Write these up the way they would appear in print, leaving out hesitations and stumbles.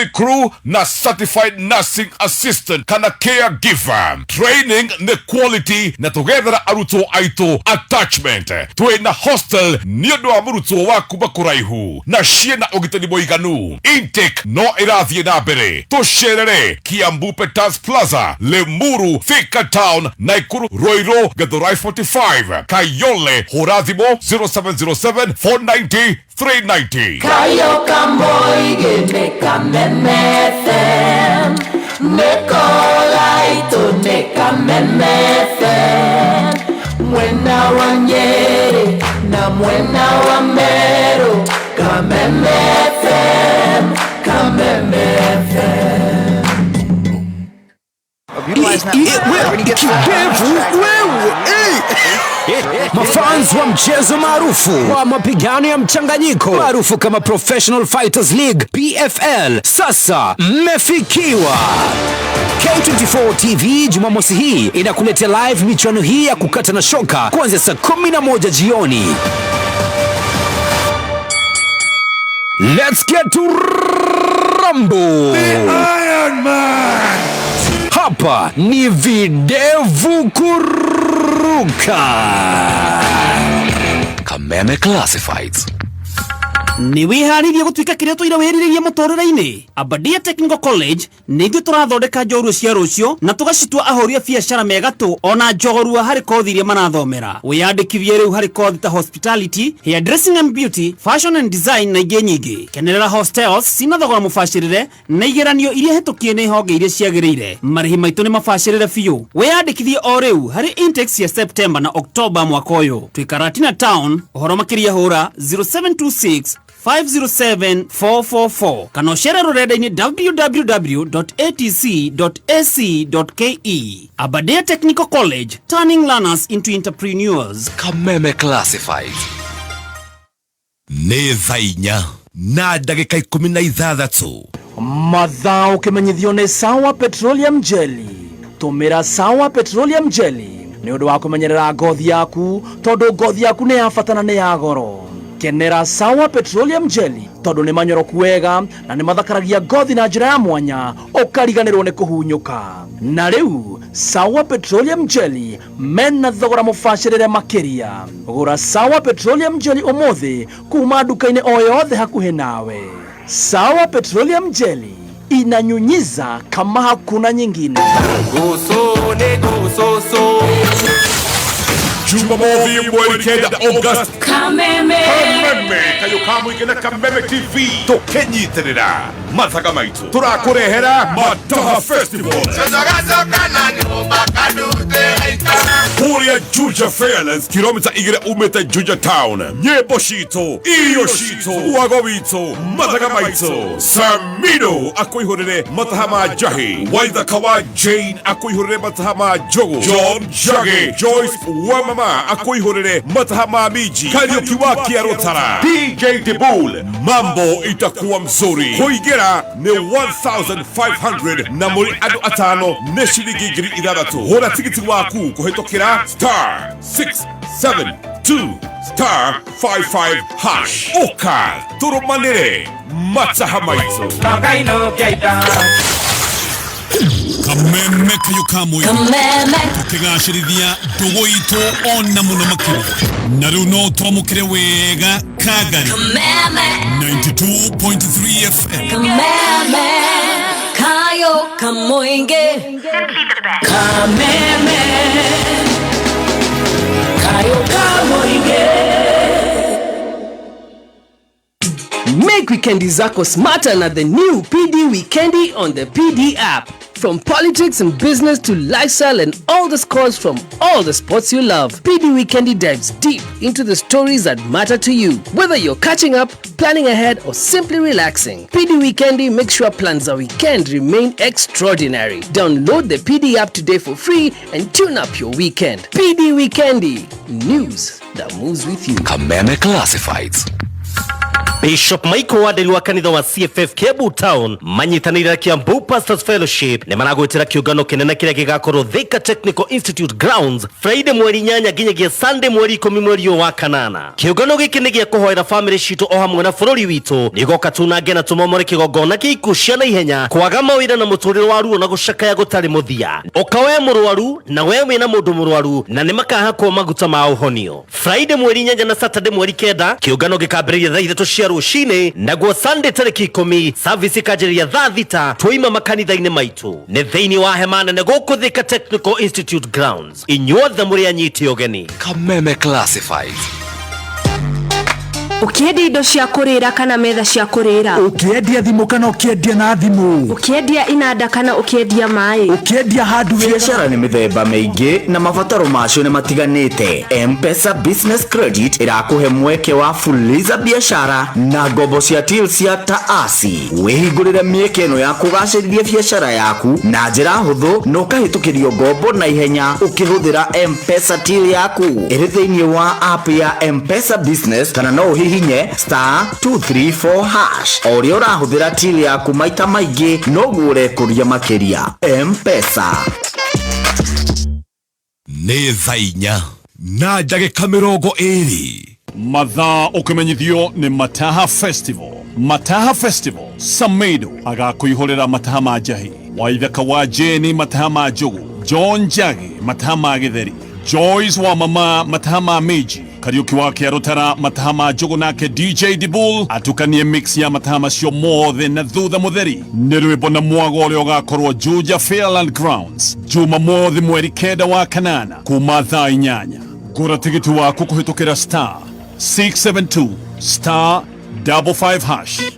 Cabin crew na certified nursing assistant kana caregiver. Training nĩ quality na tũgethera arutwo aitũ attachment. Twĩna hostel nĩ ũndũ wa mũrutwo wa kuma kũraihu na ciĩna ũgitĩri mũiganu. Intake no ĩrathiĩ na mbere. Tũcerere Kiambu Peters Plaza, Limuru, Thika Town, Naikuru, Ruiru, Githurai 45, Kayole. Hũra thimũ 0707 490 390. Kayo kamoige ne Kameme FM. Nekolaito ne Kameme FM. Mwena wa Nyeri na mwena wa Meru. Kameme FM. Kameme FM. Kidevu wewe. Mafans wa mchezo maarufu wa mapigano ya mchanganyiko maarufu kama Professional Fighters League, PFL, sasa mmefikiwa. K24 TV Jumamosi hii inakuletea live michuano hii ya kukata na shoka kuanzia saa 11 jioni. Let's get to rumble! Iron Man! Hapa ni videvu kuruka. Kameme Classifieds. Nĩ wĩharĩirie gũtuĩka kĩrĩa tũira wĩrirĩrie mũtũrĩre-inĩ? Abadia Technical College nĩ ithuĩ tũrathondeka njorua cia rũciũ na tũgacitua ahũri a biacara megatũ ona njogorua harĩ kothi iria marathomera. Wĩyandĩkithie rĩu harĩ kothi ta hospitality, hairdressing and beauty, fashion and design na ingĩ nyingĩ. Kenerera hostels cina thogora mũbacĩrĩre na igeranio iria hĩtũkie nĩ honge iria ciagĩrĩire. Marĩhi maitũ nĩ mabacĩrĩre biũ. Wĩyandĩkithie o rĩu harĩ intakes cia September na October mwaka ũyũ. Twĩ Karatina Town. Ũhoro makĩria hũra 0726 507 444 kana ũcere rũrenda-inĩ www.atc.ac.ke. Aberdare Technical College, turning learners into entrepreneurs. Kameme Classifieds. Nĩ thaa 4 na ndagĩka 16. Mathaa ũkĩmenyithio nĩ Sawa Petroleum Jelly. Tũmĩra Sawa Petroleum Jelly nĩ ũndũ wa kũmenyerera ngothi yaku, tondũ ngothi yaku nĩ ya bata na nĩ ya goro. Kenera Sawa Petroleum Jelly tondũ nĩ manyoroku wega na nĩ mathakaragia ngothi na njĩra ya mwanya, ũkariganĩrwo nĩ kũhunyũka. Na rĩu Sawa Petroleum Jelly mena thogora mũbacĩrĩre makĩria. Gũra Sawa Petroleum Jelly ũmũthĩ kuma nduka-inĩ o yothe hakuhĩ nawe. Sawa Petroleum Jelly inanyunyiza kama hakuna nyingine. Jumamothi mweri 9 August. Kameme. Kameme kayo kamũingĩ na Kameme TV tũkĩnyitĩrĩra mathaga maitũ tũrakũrehera Mataha Festival kũrĩa Juja Fairlands, kilomita 2 umĩte Juja Town. Nyĩmbo citũ, irio citũ, wago witũ, mathaga maitũ. Samino akũihũrĩre mataha ma njahi, Waithaka wa Jane akũihũrĩre mataha ma njogu, John Jage, Joyce Wamama akũihũrĩre mataha ma minji, Kariuki wa Kiarutara, DJ Dibul. Mambo itakuwa mzuri. Kũingĩra nĩ 1500 na mũrĩ andũ atano nĩ ciringi 6,000. Hũra tigiti waku kũhĩtũkĩra *672*55#. Ũka tũrũmanĩre mataha maitũ. Kameme kayo kamwe. Kameme. Tukigacĩrithia ndũgũ itũ ona mũno makĩria na rĩu no twamũkĩre wega Kagari. Kameme. 92.3 FM. Kameme. Kayo kamoinge. Kameme. Kayo kamoinge. Make weekendi zako smarter na the new PD Weekendi on the PD app. From politics and business to lifestyle and all the scores from all the sports you love, PD Weekendi dives deep into the stories that matter to you. Whether you're catching up, planning ahead, or simply relaxing, PD Weekendi makes sure plans a weekend remain extraordinary. Download the PD app today for free and tune up your weekend. PD Weekendi, news that moves with you. Kameme Classifieds. Bishop Michael Wanderi wa kanitha wa CFF Kiambu Town manyitanĩire na Kiambu Pastors Fellowship nĩ maragwĩtĩra kĩũngano kĩnene kĩrĩa gĩgakorwo Thika Technical Institute Grounds Friday mweri 8 nginyagia Sunday mweri 10 mweri ũyũ wa kanana. Kĩũngano gĩkĩ nĩ gĩa kũhoera famĩlĩ citũ o hamwe na bũrũri witũ nĩgoka tunange na tũmomore kĩgongona kĩa ikuũ cia naihenya, kwaga mawĩra na mũtũrĩre wa ruo na gũcakaya gũtarĩ mũthia. Ũka we mũrwaru na we wĩna mũndũ mũrwaru na nĩ makahakwo maguta ma ũhonio. Friday mweri 8 na Saturday mweri 9 kĩũngano gĩkambĩrĩria thaa 3 cia rũcinĩ, naguo Sunday tarĩki 10 service ĩkanjĩrĩria thaa 6 twaima makanitha-inĩ maitũ. Nĩ thĩinĩ wa hema nene gũkũ Thika Technical Institute Grounds. Inyuothe mũrĩ anyiti ũgeni. Kameme Classifieds. Ũkĩendia indo cia kũrĩra kana metha cia kũrĩra, ũkĩendia thimũ kana ũkĩendia na thimũ, ũkĩendia inanda kana ũkĩendia maĩ, ũkĩendia handũ. Biacara nĩ mĩthemba mĩingĩ na mabataro macio nĩ matiganĩte. M-Pesa Business Credit ĩrakũhe mweke wa fuliza biashara na ngombo cia till cia taasi. Wĩhingũrĩre mĩeke ĩno ya kũgacĩrithia biacara yaku na njĩra hũthũ na ũkahĩtũkĩrio ngombo na ihenya ũkĩhũthĩra M-Pesa till yaku ĩrĩ thĩinĩ wa app ya M-Pesa Business, kana no ũhihinye *234# O ũrĩa ũrahũthĩra till yaku maita maingĩ noguo ũrekũria makĩria. M-Pesa. Nĩ thaa 4 na ndagĩka 20. Mathaa ũkĩmenyithio nĩ Mataha Festival. Mataha Festival, Samedo agakũihũrĩra mataha ma njahi, Waithaka wa Jeni mataha ma njugu, John Njagi mataha ma gĩtheri, Joyce wa mama mataha ma mĩnji, Kariuki wa Kĩarũtara mataha ma njugu, nake DJ Dibul atukanie mix ya mataha macio mothe na thutha mũtheri nĩ rwĩmbo na mwago ũrĩa ũgakorwo Juja Fairland Grounds Jumamothi mweri 9 wa kanana kuma thaa 8. Gũra tigiti waku kũhĩtũkĩra *672 *55#.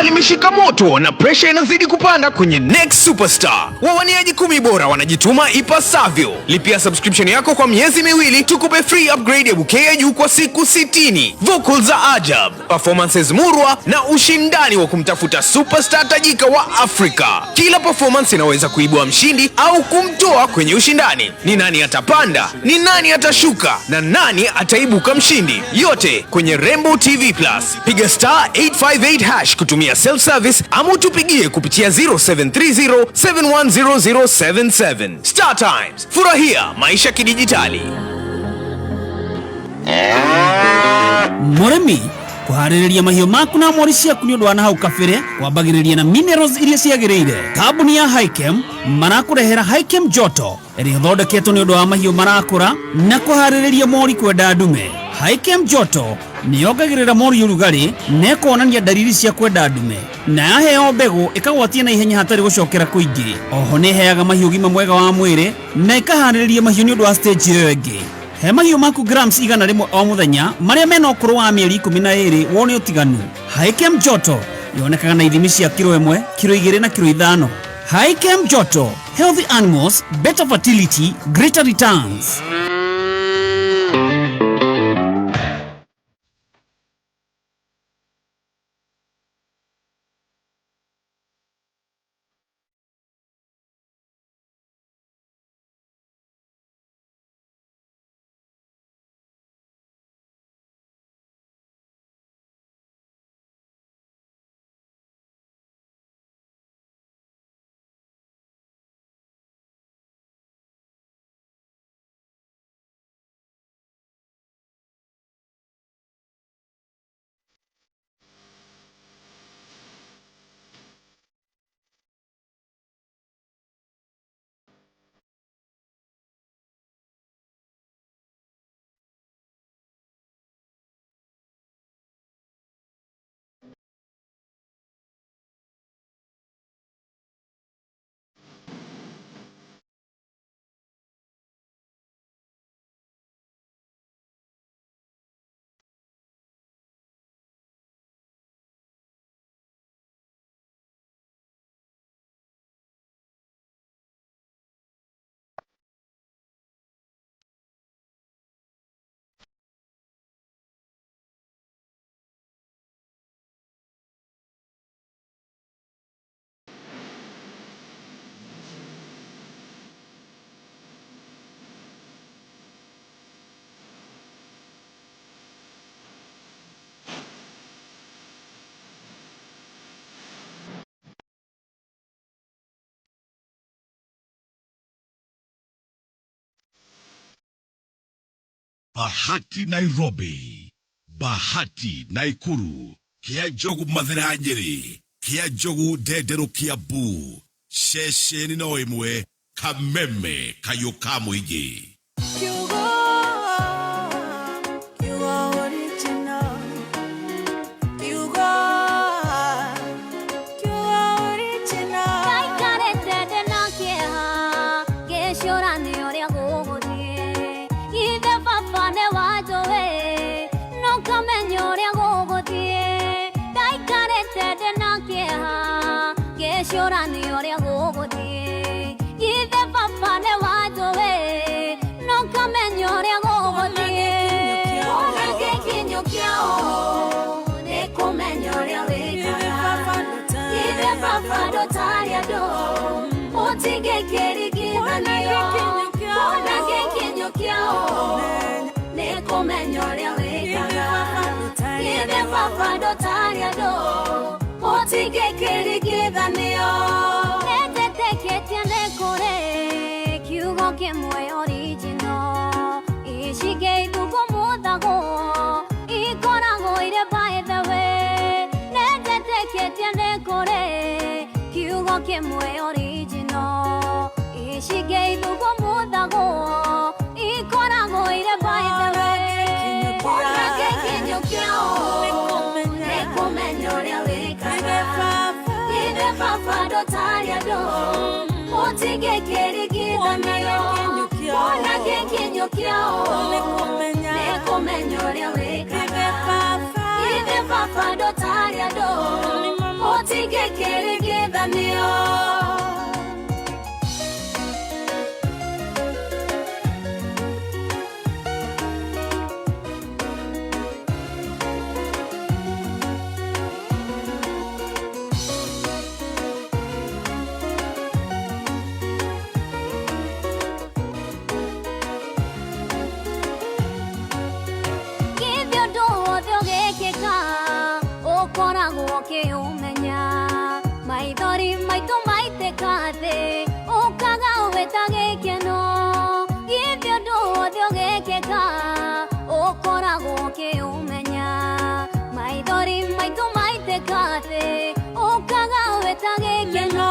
Limeshika moto na presha inazidi kupanda kwenye Next Superstar. Wawaniaji 10 bora wanajituma ipasavyo. Lipia subscription yako kwa miezi 2 tukupe free upgrade ya bouquet ya juu kwa siku 60. Vocals za ajab, performances murwa na ushindani wa kumtafuta superstar tajika wa Afrika. Kila performance inaweza kuibua mshindi au kumtoa kwenye ushindani. Ni nani atapanda? Ni nani atashuka? Na nani ataibuka mshindi? Yote kwenye Rembo TV Plus. Piga star 858 hash kutumia self service ama utupigie kupitia 0730 710077. Star Times, furahia maisha kidijitali. Mũrĩmi kũharĩrĩria mahiũ maku na mori ciaku nĩ ũndũ wa nahau kabere kwambagĩrĩria na minerals iria ciagĩrĩire. Kambuni ya Hikem marakũrehera Hikem Joto ĩrĩa ĩthondeketwo nĩ ũndũ wa mahiũ marakũra na kũharĩrĩria mori kwenda ndume. Hikem Joto nĩ yongagĩrĩra mori ũrugarĩ na ĩkonania ndariri cia kwenda ndume, na yaheo mbegũ ĩkagwatia na ihenya hatarĩ gũcokera kũingĩ. Oho nĩ ĩheaga mahiũ ũgima mwega wa mwĩrĩ na ĩkaharĩrĩria mahiũ nĩ ũndũ wa stage ĩyo ĩngĩ. He mahiũ maku grams 100 o mũthenya marĩa mena ũkũrũ wa mĩeri 12 wone ũtiganu. Hikem Joto yonekaga na ithimi cia kiro 1, kiro 2 na kiro 5. Hikem Joto, healthy animals, better fertility, greater returns. Bahati Nairobi, Bahati Naikuru, Kia Njogu Mathira Nyeri, Kia Njogu Ndenderu Kiambu, ceceni no ĩmwe, Kameme kayũ ka mũingĩ. Ũngĩkĩringithanio. Githĩ ũndũ wothe ũgĩkĩka ũkoragwo ũkĩũmenya maithori maitũ maitĩka thĩ ũkaga ũgĩta gĩkeno githĩ ũndũ wothe ũgĩkĩka ũkoragwo ũkĩũmenya maithori maitũ maitĩka thĩ ũkaga ũgĩta gĩkeno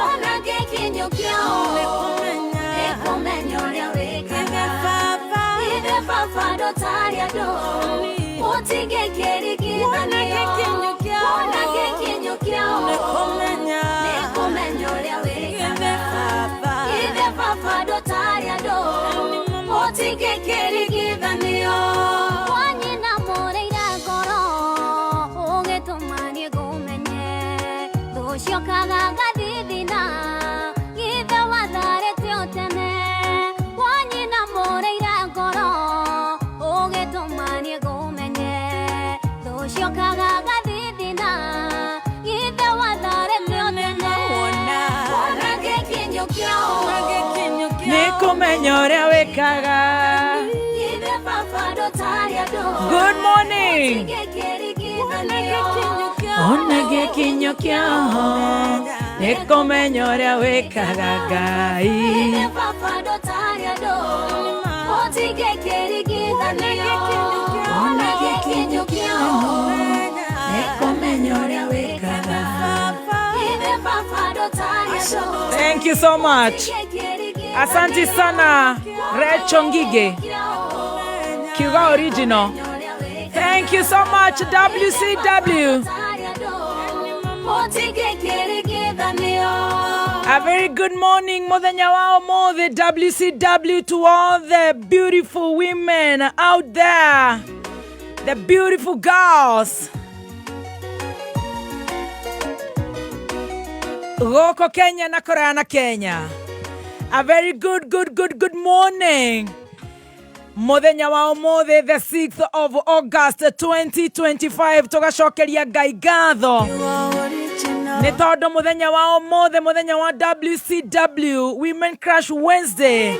ona gĩkinyo kĩao nĩkũmenya ũrĩa wĩkaga ithe baba ndũtarĩ andũ ũtingĩkĩringithanio ona gĩkinyo kĩao nĩkũmenya ũrĩa wĩkaga ithe baba ndũtarĩ andũ ũtingĩkĩringithanio wanyina mũrĩire ngoro ũgĩtũma niĩ ngũmenye thũ ciokaga ngathithina githe watharĩte o tene wanyina mũrĩire ngoro ũgĩtũma niĩ ngũmenye thũ ciokaga ngathithina githe watharĩte o tene wona gĩkinyo kĩao Nĩkũmenya ũrĩa wĩkaga. Ithe baba ndũtarĩ andũ Good morning. ũtingĩkĩringithanio Ona gĩkinyo kĩao nĩkũmenya ũrĩa wĩkaga Ngai. Ithe baba ndũtarĩ andũ ũtingĩkĩringithanio Ona gĩkinyo kĩao nĩkũmenya ũrĩa wĩkaga. Ithe baba ndũtarĩ andũ Thank you so much. Asante sana Recho Ngige. Kiuga original. Thank you so much WCW. ũtingĩkĩringithanio A very good morning, muthenya wa ũmũthĩ WCW to all the beautiful women out there, the beautiful girls. Gũkũ Kenya na kũraya na Kenya. A very good, good, good, good morning. Muthenya wa ũmũthĩ the 6th of August 2025 tũgacokeria Ngai ngatho nĩ tondũ mũthenya wa ũmũthĩ mũthenya wa WCW Women Crush Wednesday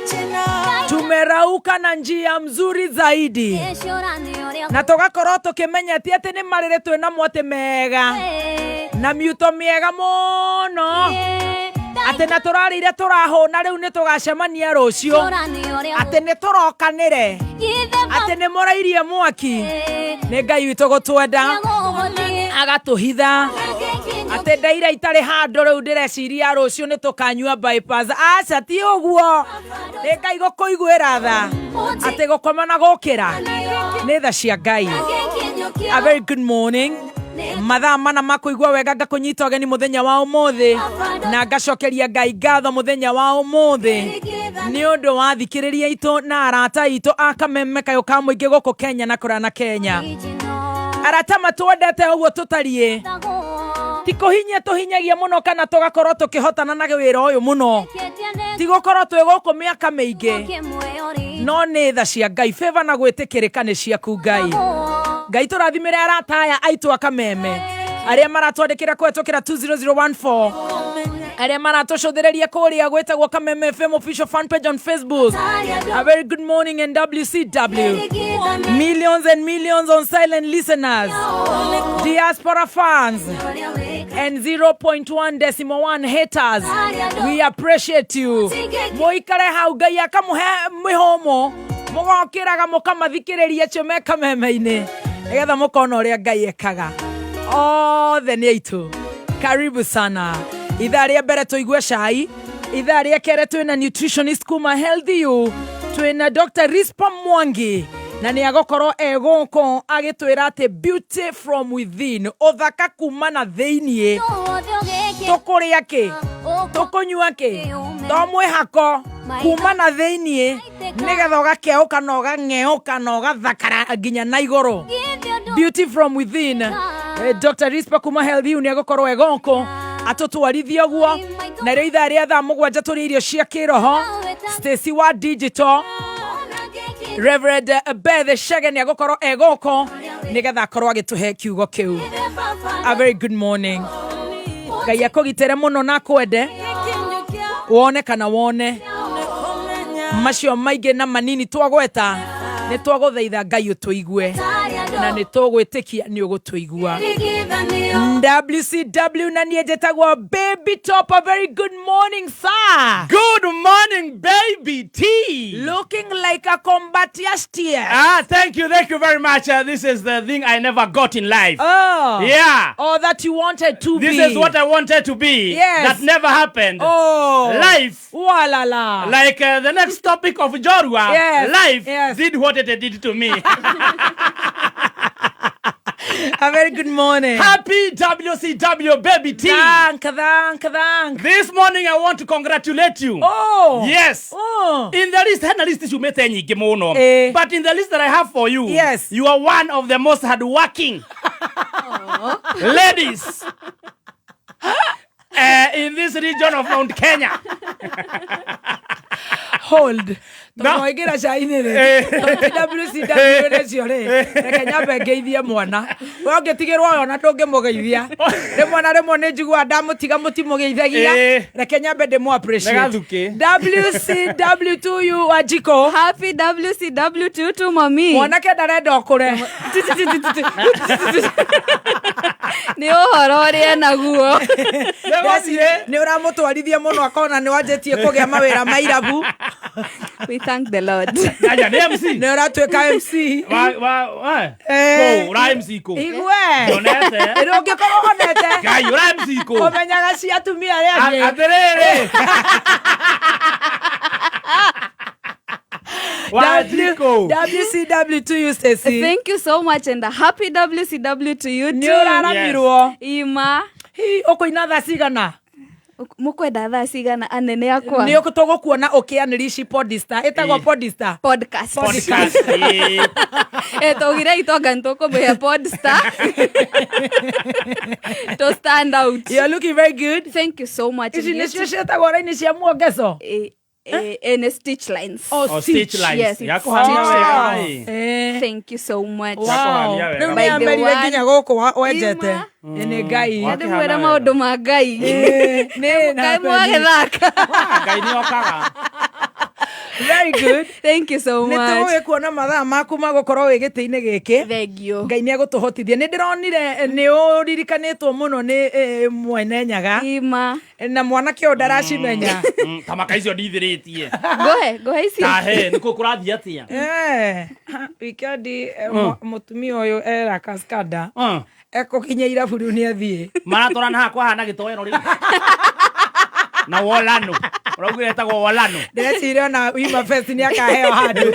tumerauka na njia mzuri zaidi na tũgakorwo tũkĩmenya ti atĩ nĩ marĩrĩ twĩ namo atĩ mega na miuto mĩega mũno atĩ na tũrarĩire tũrahũna rĩu nĩ tũgacemania rũciũ atĩ nĩ tũrokanĩre atĩ nĩ mũrairie mwaki nĩ Ngai witũ gũtwenda agatũhitha atĩ ndaira itarĩ handũ rĩu ndĩreciria rũciũ nĩ tũkanyua bypass aca ti ũguo nĩ Ngai gũkũiguĩra tha atĩ gũkoma na gũkĩra nĩ tha cia Ngai. A very good morning. Mathaa mana ma kũigua wega ngakũnyita ũgeni mũthenya wa ũmũthĩ na ngacokeria Ngai ngatho mũthenya wa ũmũthĩ nĩ ũndũ wa thikĩrĩria itũ na arata itũ a Kameme kayũ ka mũingĩ gũkũ Kenya na kũraya na Kenya. Arata matwendete ũguo tũtariĩ ti kũhinyia tũhinyagia mũno kana tũgakorwo tũkĩhotana na wĩra ũyũ mũno ti gũkorwo twĩ gũkũ mĩaka mĩingĩ no nĩ tha cia Ngai favor na gwĩtĩkĩrĩka nĩ ciaku Ngai. Ngai tũrathimĩre arata aya aitũ a Kameme arĩa maratwandĩkĩra kũhetũkĩra 20014 arĩa maratũcũthĩrĩria kũrĩa gwĩtagwo Kameme FM official fan page on Facebook. A very good morning and WCW. Millions and millions on silent listeners, diaspora fans, and 0.1 decimal 1 haters. We appreciate you. Mũikare hau Ngai akamũhe mĩhũmũ mũgokĩraga mũkamathikĩrĩria acio me Kameme-inĩ nĩgetha mũkona ũrĩa Ngai ekaga. Othe nĩ aitũ. Karibu sana. Ithaa rĩa mbere tũigue cai, ithaa rĩa kerĩ twĩna nutritionist kuma Healthy You, twĩna Dr. Rispa Mwangi na nĩ agũkorwo e gũkũ agĩtwĩra atĩ beauty from within, ũthaka kuma na thĩiniĩ. Tũkũrĩa kĩ, tũkũnyua kĩ, to mwĩhako kuma na thĩiniĩ nĩgetha ũgakeũka na ũgang'eũka na ũgathakara nginya na igũrũ. Beauty from within. Dr. Rispa kuma Healthy You nĩ agũkorwo e gũkũ. Atũtwarithie ũguo. Narĩo ithaa rĩa thaa 7 tũrĩ irio cia kĩroho. Stacy wa digital. Reverend Beth Shege nĩ agũkorwo e gũkũ nĩgetha akorwo agĩtũhe kiugo kĩu. A very good morning. Ngai akũgitĩre mũno na akwende wone kana wone macio maingĩ na manini twagweta nĩ twagũthaitha Ngai ũtũigue na nĩ tũgwĩtĩkia nĩ ũgũtũigua. WCW na niĩ njĩtagwo Baby Top. A very good morning, sir. Good morning, Baby T. Looking like a combatiastia. Ah, thank you very much. This is the thing I never got in life. Oh. Yeah. Oh, that you wanted to This be. is what I wanted to be. Yes. That never happened. Oh. Life. Walala. Like the next topic of Jorua. Yes. Life Yes. did what it did to me. A very good morning. Happy WCW, Baby T. Thank, thank, thank. This morning I want to congratulate you. Oh. Yes. Oh. In the list, hena list ciumĩte nyingĩ mũno. Eh. But in the list that I have for you, Yes. you are one of the most hardworking ladies in this region of Mount Kenya. Hold. No. Tondũ waingĩra cai-inĩ rĩ, Eh. WCW rĩcio rĩ, reke nyambe ngeithie mwana. We ũngĩtigĩrwo ũyũ ona ndũngĩmũgeithia. Rĩmwe na rĩmwe nĩ njiguaga ndamũtiga mũtimũgeithagia. Eh. Reke nyambe ndĩmũ appreciate. Nĩgathukĩ. WCW to you, Wanjikũ. Happy WCW to you, mami. Mwanake ndarenda ũkũre. Nĩ ũhoro ũrĩa naguo. Nĩ ũramũtwarithia mũno akona nĩ wanjĩtie kũgĩa mawĩra ma irabu. We thank the Lord. Aya, nĩ MC. Nĩ ũratuĩka MC. Wa, Eh. kũ, ũra MC kũ? Igue. Nyonete. Ĩrĩ ũngĩkorwo wonete. Ngai, ũra MC kũ? Ũmenyaga cia atumia arĩa angĩ. Atĩrĩrĩ. Wanjikũ. WCW to you, Stacy. Thank you so much and a happy WCW to you Nĩ too. ũraramirwo. Ima. Hi, ũkũina thaa cigana? Mũkwenda thaa cigana anene akwa? Nĩ tũgũkuona ũkĩanĩrici podista. Ĩtagwo podista. Podcast. Podcast. Eh. Twaugire itonga nĩtũkũmĩhe podstar. To stand out. You're looking very good. Thank you so much. Ici And you nĩcio too. ciĩtagwo raini cia muongeco. Nĩ stitch lines. Oh, Oh, stitch lines. Yes, it's Yakuhania stitch wega, lines. ĩ. Eh. Thank you so much. Wow. Yakuhania wega. Rĩu By the nĩamerire one. nginya gũkũ wenjete. Ima. Nĩ Ngai. Ndĩmwĩre maũndũ ma Ngai. Nĩ Ngai mwagĩthaka. Ngai nĩokaga. Very good. Thank you so Nĩ much. tũgũgĩkuona mathaa maku ma gũkorwo wĩ gĩtĩ-inĩ gĩkĩ. Thank you. Ngai nĩ egũtũhotithia. Nĩ ndĩronire nĩ ũririkanĩtwo mũno nĩ mwene Nyaga. Ima. Na mwanake ũyũ ndaracimenya. Tamaka icio ndithirĩtie. Ngũhe, ngũhe icio. Tahe, nĩkũ kũrathiĩ atĩa? Eh, wikendi mũtumia ũyũ era kaskada Mm. ekũkinya irabu rĩu nĩ athiĩ. Maratwarana haha kwahana gĩtoero rĩu. Na wolano. Ũraugire etagwo wolano. Ndĩreciria ona Wima Fest nĩ akaheo handũ.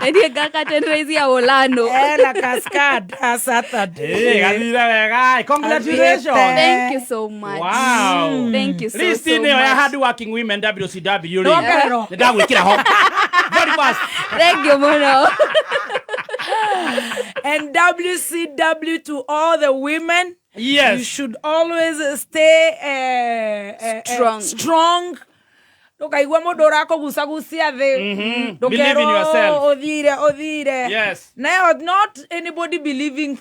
Na niĩ ngakatendereithia Wolano. Ela kaskada Saturday. Eh, gathire wega. Congratulations. Thank you so much. Wow. Thank you so, List so ĩno ya much. hard working women WCW rĩ. Nongererwo. Nĩ ndagwĩkĩra ho. Very fast. Thank you mũno. And WCW to all the women. Yes. You should always stay Strong. Strong. Ndũkaigua mũndũ ũrakũgucagucia thĩ. Believe in yourself. Ũthire ũthire. Yes. Nayo not anybody believing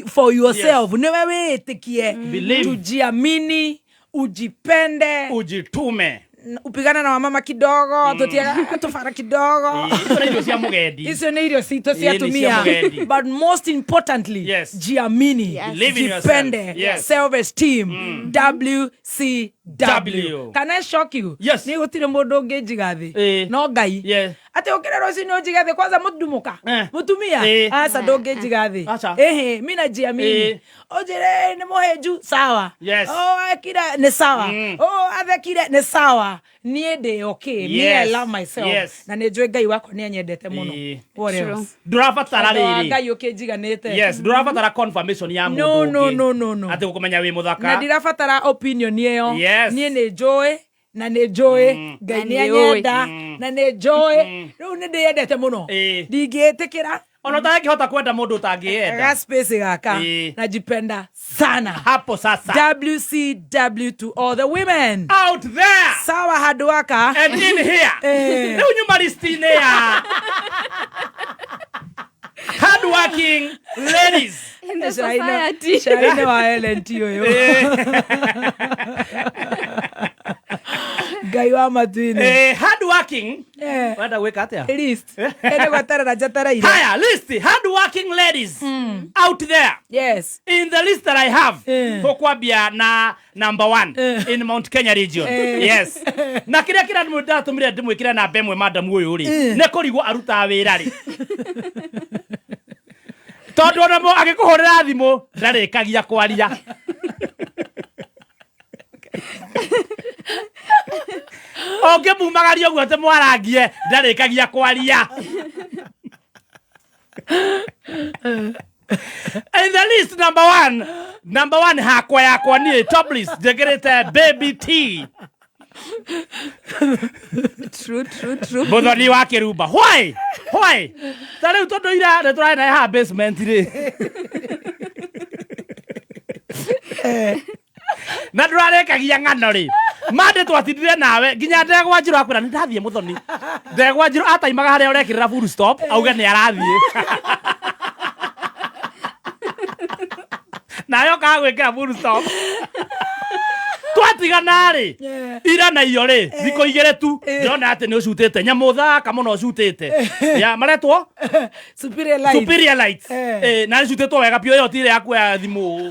for yourself. Nĩwe wĩĩtĩkie. Believe. Tujiamini, ujipende. Ujitume. Upigane na wamama kidogo, tũtiaga tũbara kidogo. Icio nĩ irio cia mũgendi. Icio nĩ irio citũ cia Ĩĩ, nĩ cia atumia. mũgendi. But most importantly, Yes. jiamini, Yes. Believe in yourself. jipende, Yes. self esteem, WCW. W. Can I shock you? Yes. Nĩ gũtirĩ mũndũ ũngĩnjiga thĩ. Ĩĩ. No Ngai. Yeah. Atĩ ũkĩre rũcinĩ ũnjige thĩ kwanza mũndumũka. Eh. Mũtumia. Ĩĩ. Aca ndũngĩnjiga thĩ. Aca. Ĩhĩ, mi najiamini. Ĩĩ. Ũnjĩre nĩ mũhĩnju, sawa. Yes. Oh, ekire nĩ sawa. Oh, athekire nĩ sawa. Niĩ ndĩ okay. Me, I Yes. love myself. Yes. Na nĩ njũĩ Ngai wakwa nĩ anyendete mũno. Ĩĩ. What True. else? Ndũrabatara Tondũ wa rĩrĩ. Ngai ũkĩnjiganĩte. Yes, ndũrabatara confirmation ya No, mũndũ no, ũngĩ. no, no, no. Atĩ gũkũmenya wĩ Na mũthaka. ndirabatara opinion ĩyo. Yes. Niĩ nĩ njũĩ na nĩ njũĩ Ngai Na nĩ nĩ ũĩ. anyenda na nĩ njũĩ rĩu nĩ ndĩyendete mũno. Ĩĩ. Ndingĩtĩkĩra Ona ũtangĩhota kwenda mũndũ ũtangĩenda. Ga space gaka. Ĩĩ. Najipenda sana. Hapo sasa. WCW to all the women out there. Sawa hard worker. And in here. Eh. Rĩu nyuma list-inĩ ya hard working ladies. In the society. Shaine wa LNT ũyũ. Ngai wa matu-inĩ. Eh, hard working. Wenda gwĩka atĩa? List. Ene gweterera njetereire. Haya, list hard working ladies out there. Yes. In the list that I have, tũkwambia na number one in Mount Kenya region. Yes. Na kĩrĩa kĩrĩa ndatũmire ndĩmwĩkĩre namba ĩmwe madam ũyũ rĩ, nĩ kũrigwo arutaga wĩra rĩ. Tondũ ona agĩkũhũrĩra thimũ ndarĩkagia kwaria. Ũngĩmumagaria ũguo atĩ mwarangie ndarĩkagia kwaria. In the list number one hakwa yakwa niĩ top list njĩkĩrĩte Baby T. True, true, true. Mũthoni wa kĩrumba. Why? Why? Ta rĩu tondũ ira nĩ tũrarĩ naye haha basement rĩ. Na ndũrarĩkagia ng'ano rĩ. Mande twatindire nawe nginya ndegwa njirũ akwĩra nĩ ndathiĩ mũthoni. Ndegwa njirũ ataimaga harĩa ũrekĩrĩra full stop auge nĩ arathiĩ. Nawe ũkaga gwĩkĩra full stop. Twatigana rĩ ira na iyo rĩ thikũ igĩrĩ tu ndĩrona atĩ nĩ ũcutĩte nyamũ thaka mũno ũcutĩte ya maretwo Superior Lights. Superior Lights. Na nĩ cutĩtwo wega biũ ĩyo ti ĩrĩa ya kuoya thimũ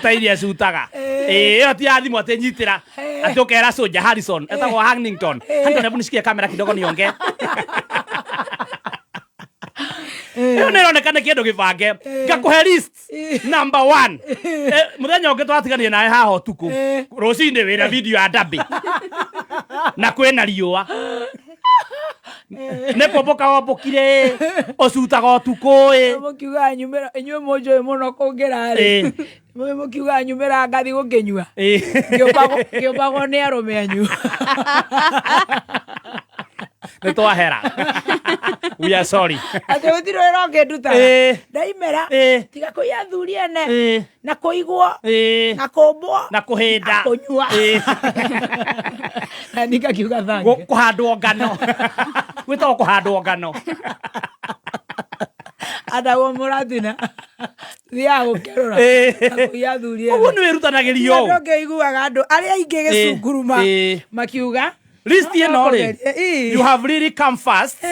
ta iria cutaga ĩyo ti ya thimũ atĩ nyitĩra atĩ ũkera Soja Harrison etagwo Hannington. Hannington, hebu nishikie kamera kidogo niongee. Ĩyo nĩ ĩroneka nĩ kĩndũ gĩbange. Ngakũhe list number one. Mũthenya ũngĩ twatiganire nawe haha ũtukũ rũcinĩ wĩna video ya Derby na kwĩna riũa nĩ kũmbũka wombũkire ũcutaga ũtukũ ĩ. Mũkiugaga nyumĩra inyuĩ mũnjũĩ mũno kũngĩra rĩ. Mũkiugaga nyumĩra ngathi gũkĩnyua. Ngĩũmbagwo nĩ arũme anyu. Nĩ twahera. We are sorry. Atĩ gũtirĩ wĩra ũngĩnduta. Ndaimĩra tiga kũiya athuri ene na kũigwo na kũmbwo na kũhĩnda na kũnyua. Na nikakiuga thank. Kũhandwo ngano. Gwĩtagwo kũhandwo ngano. Andagwo mũratina. Thiaga gũkerũra. Na kũiya athuri ene. Ũguo nĩ wĩrutanagĩria ũũ. Andũ ngĩiguaga andũ arĩa aingĩ gĩcunguruma makiuga list ĩno rĩ you have really come fast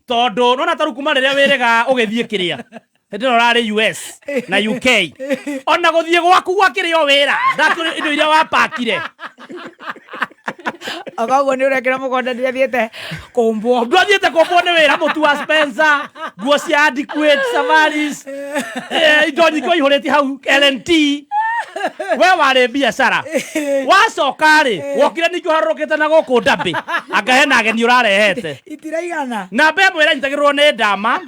tondũ nona ta rĩu kuma rĩrĩa wĩrĩga ũgĩthiĩ kĩrĩa hĩndĩ ĩno ũrarĩ US na UK ona gũthiĩ gwaku gwakĩrĩ o wĩra ndakĩrĩ indo iria wapakire. Okoguo nĩ ũrekĩra mũkonde ndiathiĩte kũmbwo. Ndwathiĩte kũmbwo nĩ wĩra mũtu wa Spencer nguo cia Adequate Safaris indo nyingĩ waihũrĩtie hau LNT. We warĩ biacara wacoka rĩ wokire ningĩ ũharũrũkĩte na gũkũ Derby anga hena ageni ũrarehete itiraigana. Namba ĩmwe ĩranyitagĩrĩrwo nĩ ndama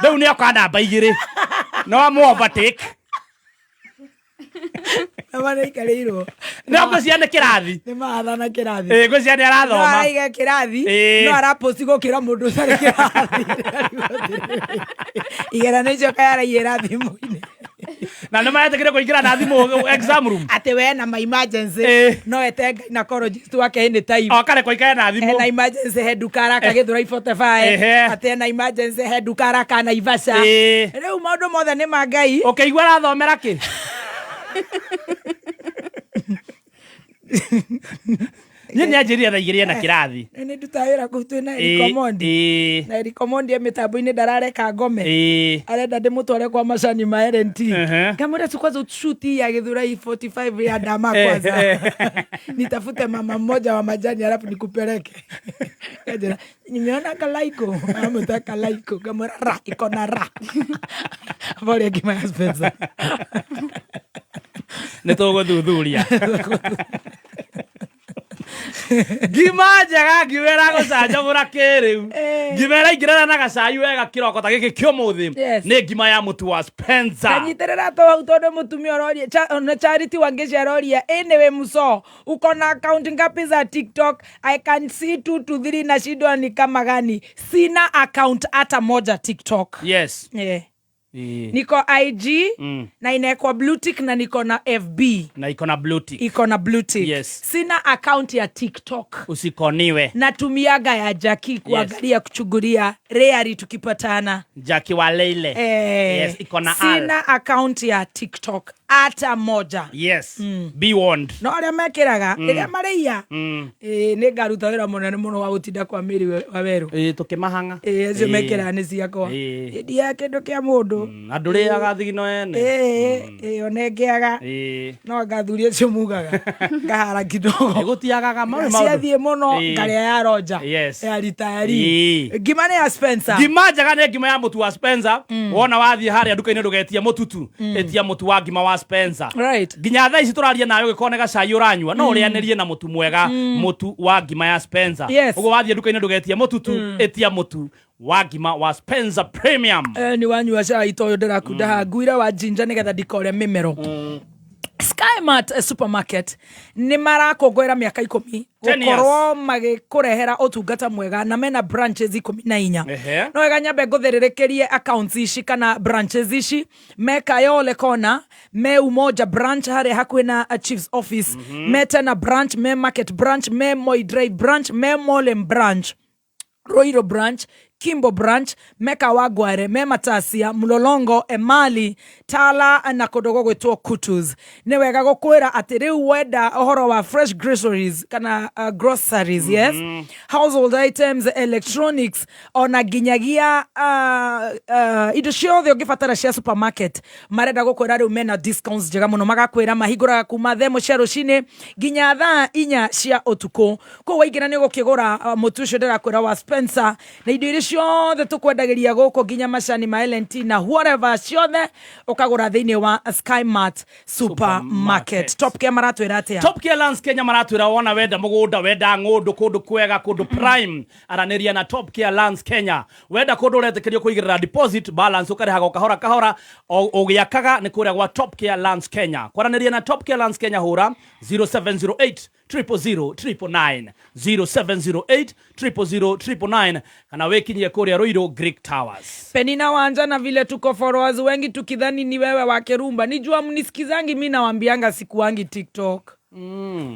rĩu nĩ oka namba igĩrĩ no amũ overtake. Na maraikarĩirwo. No ngwĩciria nĩ kĩrathi. Nĩ mahathana kĩrathi. Ngwĩciria nĩ arathoma. No araiga kĩrathi no araposti gũkĩra mũndũ ũtarĩ kĩrathi. Igeranio icio kaĩ araiyĩra thimũ-inĩ. Na nĩ maretĩkĩrio kũingĩra na thimũ exam room. Atĩ we na ma emergency no ete gynecologist wake anytime. Okare kũikare na thimũ. Ena emergency he nduka araka Gĩthũrai 45. Atĩ ena emergency he nduka araka Naivasha. Rĩu maũndũ mothe nĩ ma Ngai. Ũkĩigua arathomera kĩ? Niĩ nĩ anjĩrire thaa igĩrĩ ena kĩrathi. Nĩ ndutaga wĩra kũu twĩna Eric Omondi. Na Eric Omondi e mĩtambo-inĩ ndarareka ngome. Arenda ndĩmũtware kwa macani ma LNT. Ngamwĩra tu kwanza shoot ya Gĩthũrai 45 ya ndama kwanza. Nitafute mama mmoja wa majani alafu nikupeleke. Kanjĩra nimeona kalaiko. Ameta kalaiko. Ngamwĩra ra iko na ra. Habari ya Kimaya Spencer. Nĩ tũgũthuthuria. Ngima njega, ngima ĩragũcanjamũra kĩrĩu, ngima ĩraingĩrana na gacai wega kĩroko ta gĩkĩ kĩũmũthĩ. Nĩ ngima ya mũtu wa Spencer. Kanyitĩrĩra to hau tondũ mũtumia ũroria ona Charity Wangeci aroria anyway, muso uko na account ngapi za TikTok? I can see two to three, nashindwa ni kama gani. Sina account hata moja TikTok. Yeah. Niko IG na inaekwa blue tick na niko na FB. Na iko na blue tick. Iko na blue tick. Sina account ya TikTok. Usikoniwe. Natumiaga ya Jaki kuangalia, kuchugulia rarely tukipatana. Jaki wa Leile. Eh, Yes, iko na R. sina account ya TikTok hata moja. Yes, be warned. No arĩa mekĩraga rĩrĩa marĩia, nĩ ngaruta wĩra mũnene mũno wa gũtinda kwa mĩri wa werũ. Ĩ, tũkĩmahang'a. Acio mekĩraga nĩ ciakwa. Ndiaga kĩndũ kĩa mũndũ. Andũ rĩaga thigino ene. Ĩ, onengeaga no ngathuri acio mugaga ngahara kidogo. Gũtiagaga maũndũ maũndũ. Ciathiĩ mũno ngarĩa ya Roja ya ritayari. Ngima nĩ ya Spencer. Ngima njega nĩ ngima ya mũtu wa Spencer. Wona wathiĩ harĩa nduka-inĩ, ndũgetie mũtutu, ĩtia mũtu wa ngima wa Spencer. Nginya thaa ici tũraria nawe, ũgĩkorwo nĩ gacai ũranyua, no ũrĩanĩrie na mũtu mwega, mũtu wa ngima ya Spencer. Ũguo wathiĩ nduka-inĩ, ndũgetie mũtutu, ĩtia mũtu wa ngima wa Spencer Premium. Nĩ wanyua cai ta ũyũ ndĩrakunda haha, nguire wa ginger nĩgetha ndikore mĩmero. Skymart Supermarket nĩ marakũngũĩra mĩaka 10 10 years. Gũkorwo magĩkũrehera ũtungata mwega na mena branches 14. No wega nyambe ngũthĩrĩrĩkĩrie accounts ici kana branches ici: me Kayole Corner, me Umoja branch harĩa hakuhĩ na Chiefs office, me Tena branch, me Market branch, me Moi Drive branch, me Molem branch, Roiro branch, Kimbo branch, Meka Wagware, me Matasia, Mlolongo, Emali, Tala na kũndũ gũgwĩtwo Kutus. Nĩ wega gũkwĩra atĩ rĩu wenda ũhoro wa fresh groceries kana groceries, yes, household items, electronics, ona nginyagia indo ciothe ũngĩbatara cia supermarket, marenda gũkwĩra rĩu mena discounts njega mũno. Magakwĩra mahingũraga kuma thaa 1 cia rũcinĩ nginya thaa 4 cia ũtukũ. Kũu waingĩra nĩ ũgũkĩgũra mũtu ũcio ndĩrakwĩra wa Spencer na indo iria ciothe tũkwendagĩria gũkũ, nginya macani ma L&T na whatever ciothe ũkagũra thĩinĩ wa Skymart Supermarket. Top Care maratwĩra atĩa? Top Care Lands Kenya maratwĩra wona wenda mũgũnda, wenda ng'ũndũ kũndũ kwega, kũndũ prime, aranĩria na Top Care Lands Kenya. Wenda kũndũ ũretĩkĩrio kũigĩrĩra deposit, balance ũkarĩhaga o kahora kahora ũgĩakaga, nĩ kũrĩa gwa Top Care Lands Kenya. Kwaranĩria na Top Care Lands Kenya, hũra 0708 000 999, 0708 000 999, kana wĩkinyie kũrĩa Ruiru Greek Towers. Penina Wanja, na vile tuko followers wengi tukidhani ni wewe wa Kerumba, nijua mnisikizangi, mi nawambianga sikuangi TikTok.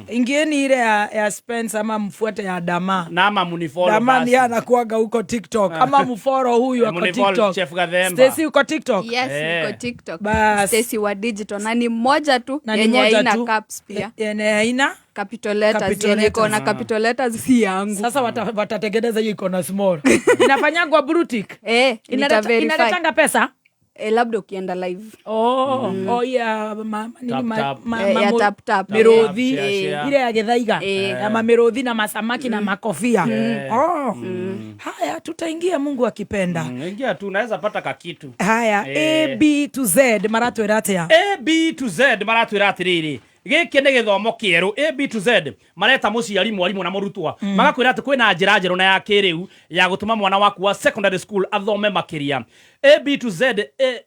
Ingieni ile ya Spencer ama mfuate ya Dama. Na ama munifollow Dama basi. ni anakuaga huko TikTok, ama mfollow huyu ako Munifollow TikTok. Chef Gathemba. Stacy, uko TikTok? Yes, niko TikTok. Bas. Stacy wa digital, na ni moja tu Na ni yenye moja haina tu. caps pia. Yenye haina capital letters, Capital yenye iko na letters. capital letters si yangu. Sasa watatengeneza hiyo iko na small, inafanyangwa blue tick. Eh, nita-verify. Inaletanga pesa. Eh, labda ukienda live. Oh, yeah, nini, Tap, tap. Eh, ya tap, tap. Miruthi. Share, share. Ile ya githaiga ya mamiruthi na masamaki na makofia. Oh. Haya, tutaingia Mungu akipenda. Ingia tu, unaweza pata kakitu. Haya. A B to Z maratwĩra atĩa? A B to Z maratwĩra atĩrĩrĩ, gĩkĩ nĩ gĩthomo kĩerũ. A B to Z mareta mũciari, mwarimũ na mũrutwo, magakwĩra atĩ kwĩna njĩra njerũ na ya kĩrĩu ya gũtũma mwana waku wa secondary school athome makĩria. A B to Z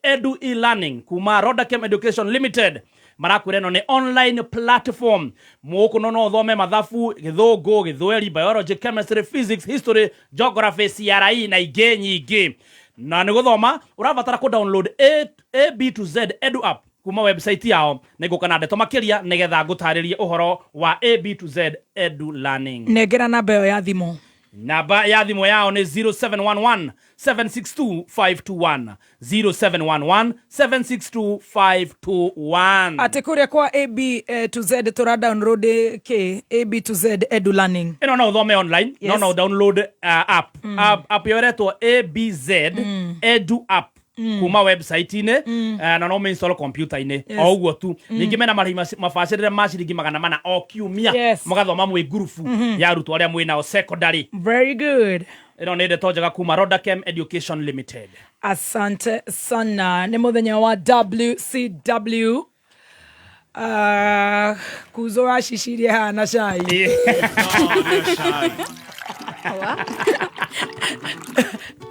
Edu e-learning kuma Rodakem Education Limited marakwĩra ĩno nĩ online platform mũkũ no ũthome mathabu, gĩthũngũ, gĩthweri, biology, chemistry, physics, history, geography, CRE na ingĩ nyingĩ. Na nĩ gũthoma ũrabatara kũ download A B to Z Edu app kuma website yao. Nĩ ngũka na ndeto makĩria nĩgetha ngũtarĩrie ũhoro wa A B to Z Edu Learning. Nengera namba ĩyo ya thimũ. Namba ya thimũ yao nĩ 0711 762 521, 0711 762 521. Atĩ kũrĩa kwa A B to Z tũra download k A B to Z Edu Learning? Ĩno no ũthome online. No download app. App ĩyo ĩretwo ABZ Edu app kuma website-inĩ, na no install computer-inĩ o ũguo tu. Ningĩ mena marĩhi mabacĩrĩre ma ciringi 400 o kiumia, mũgathoma mwĩ ngurubu ya arutwo arĩa mwĩ nao secondary. Very good. Ĩno nĩ ndeto njega kuma Rodakem Education Limited. Asante sana. Nĩ mũthenya wa WCW. Ah, kuzo wa cicirie haha na cai.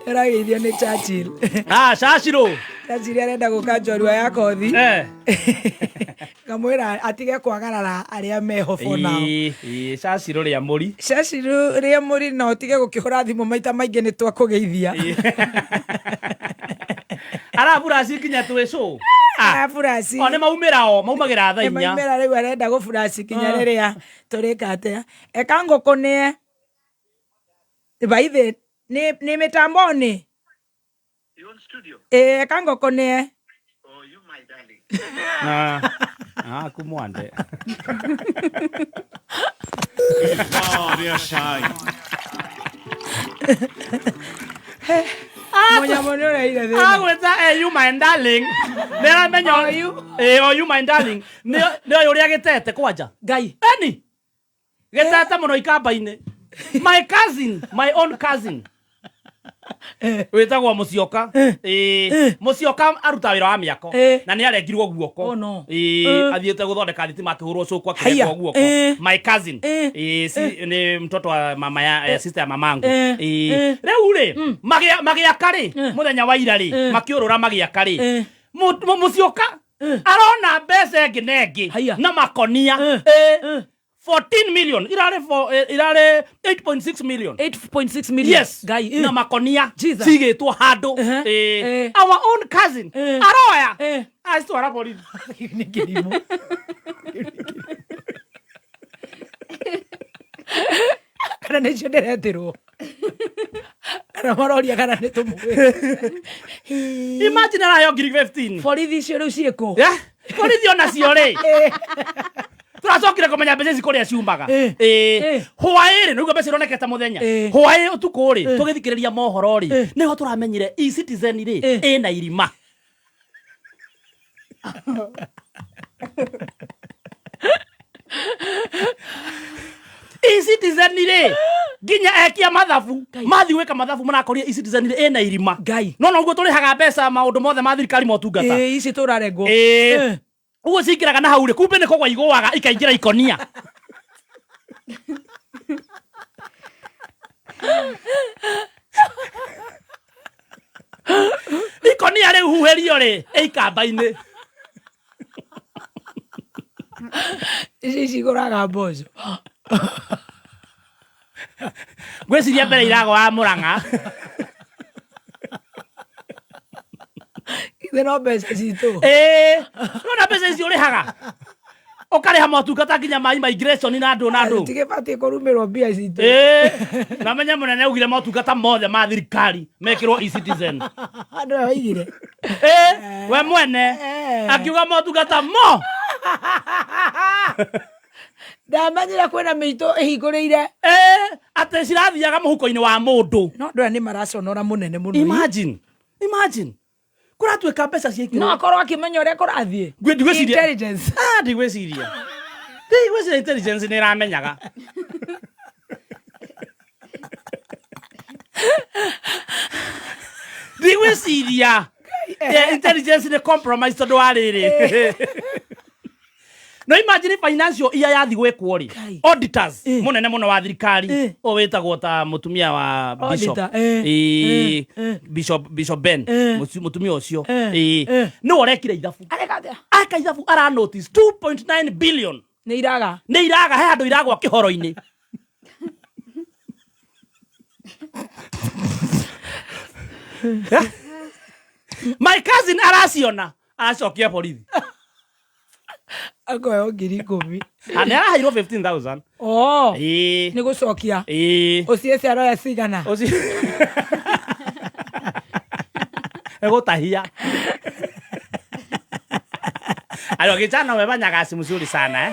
Ĩrageithio nĩ Churchill. Ah, Churchill. Churchill arenda gũka njorua ya kothi. Eh. Ngamwĩra atige kwagarara arĩa meho for now. Ĩĩ, ĩĩ, Churchill rĩa mũri. Churchill rĩa mũri na ũtige gũkĩhũra thimũ maita maingĩ nĩ twakũgeithia. Araburaci nginya twĩ cũ. Araburaci. O nĩ maumĩra o, maumagĩra thaa Nĩ inya. maumĩra rĩu arenda gũburaci nginya Ah. rĩrĩa tũrĩka atĩa. Eka ngũkũ nĩe. Baithe nĩ mĩtambo-inĩ. Ĩĩ eka ngũkũ nĩe. Ah, ah, kumwande. Rĩa cai. Mũnyamũ nĩ ũreire thĩna. Agwĩta eh, you my darling. Nĩ aramenya eh, oh you my darling. Nĩ nĩ ũrĩa gĩtete kwanja. Ngai. Eni. Gĩtete mũno ikamba-inĩ. My cousin, my own cousin. Wĩtagwo Mũcioka. Ĩĩ, Mũcioka aruta wĩra wa mĩako na nĩ arengirwo guoko. Oh, no. Ĩĩ, Eh. athiĩte gũthondeka thitima akĩhũrwo cũkũ Haiya. akĩrengwo guoko. Eh. My cousin. Eh. Ĩĩ, si nĩ mtoto wa mama ya eh, sister ya mamangu. Eh. Ĩĩ. Eh. Rĩu rĩ, magĩaka rĩ, mũthenya wa ira rĩ, makĩũrũra magĩaka rĩ. Mũcioka arona mbeca ĩngĩ na ĩngĩ na makonia. Ĩĩ. 14 million irarĩ irarĩ 8.6 million 8.6 million. Yes. Ngai. Na makonia Jesus. cigĩtwo handũ. Ĩĩ. Our own cousin aroya acitwara borithi. Nĩ kĩrimũ. Kana nĩcio ndĩretirwo. Kana maroria kana nĩ tũmũĩ. Imagine araheo ngiri 15. Borithi icio rĩu ciĩkũ? Yeah. Borithi onacio rĩ. Tũracokire kũmenya mbeca ici kũrĩa ciumaga. Ĩĩ. Hwaĩ-rĩ, nĩguo mbeca ironekete mũthenya. Hwaĩ ũtukũ rĩ, tũgĩthikĩrĩria mohoro rĩ, nĩho tũramenyire e-Citizen rĩ, ĩna irima. E-Citizen rĩ, nginya ekia mathabu mathiĩ gwĩka mathabu marakorire e-Citizen rĩ ĩna irima. Ngai. No noguo tũrĩhaga mbeca maũndũ mothe ma thirikari motungata. Ĩĩ, ici tũrarengwo. Ĩĩ. Ũguo cingĩraga na hau rĩ, kumbe nĩ kũgwa igũaga ikaingĩra ikonia. Ikonia rĩu huhĩrio rĩ, ĩ ikamba-inĩ. Ici cigũraga mboco. Ngwĩciria mbere iragwa Mũrang'a. Ithe no mbeca citũ. Ĩĩ. Nona mbeca icio ũrĩhaga. Ũkarĩha motungata nginya ma immigration na andũ na andũ. Tigĩbatiĩ kũrumĩrwo mbia citũ. Ĩĩ. Na menye mũnene augire motungata mothe ma thirikari mekĩrwo e-Citizen. Andũ aya oigire. Ĩĩ, we mwene akiuga motungata mo Ndamenyire kwĩna mĩitũ ĩhingũrĩire. Ĩĩ, atĩ cirathiaga mũhuko-inĩ wa mũndũ. No andũ aya nĩ maraconora mũnene mũno. Imagine. Imagine. Kũratuĩka mbeca ciekĩrwo. No akorwo akĩmenya ũrĩa kũrathiĩ. Ndigwĩciria. Intelligence. Ah, ndigwĩciria. Ndigwĩciria intelligence nĩ ĩramenyaga. Ndigwĩciria. Yeah, intelligence nĩ compromise tondũ wa rĩrĩ. No imagine financial ia yathi gwĩkwo rĩ. Auditors mũnene mũno wa thirikari ũyũ wĩtagwo ta mũtumia wa bishop. Auditor, eh, Ĩĩ, eh, Bishop Bishop Ben mũtumia ũcio. Eh, Ĩĩ. Nĩwe ũrekire ithabu. Areka atĩa? Aka ithabu ara notice 2.9 billion. Nĩ iraga. Nĩ iraga he handũ iragwa kĩhoro-inĩ. My cousin araciona aracokia borithi. Akoheo 10,000. Ah, nĩ araheirwo 15,000. Oh. Ĩĩ. Nĩ gũcokia. Ĩĩ. Ũciĩce aroya cigana. Ũcio. Egũtahia. Ayo kijana umefanya kazi mzuri sana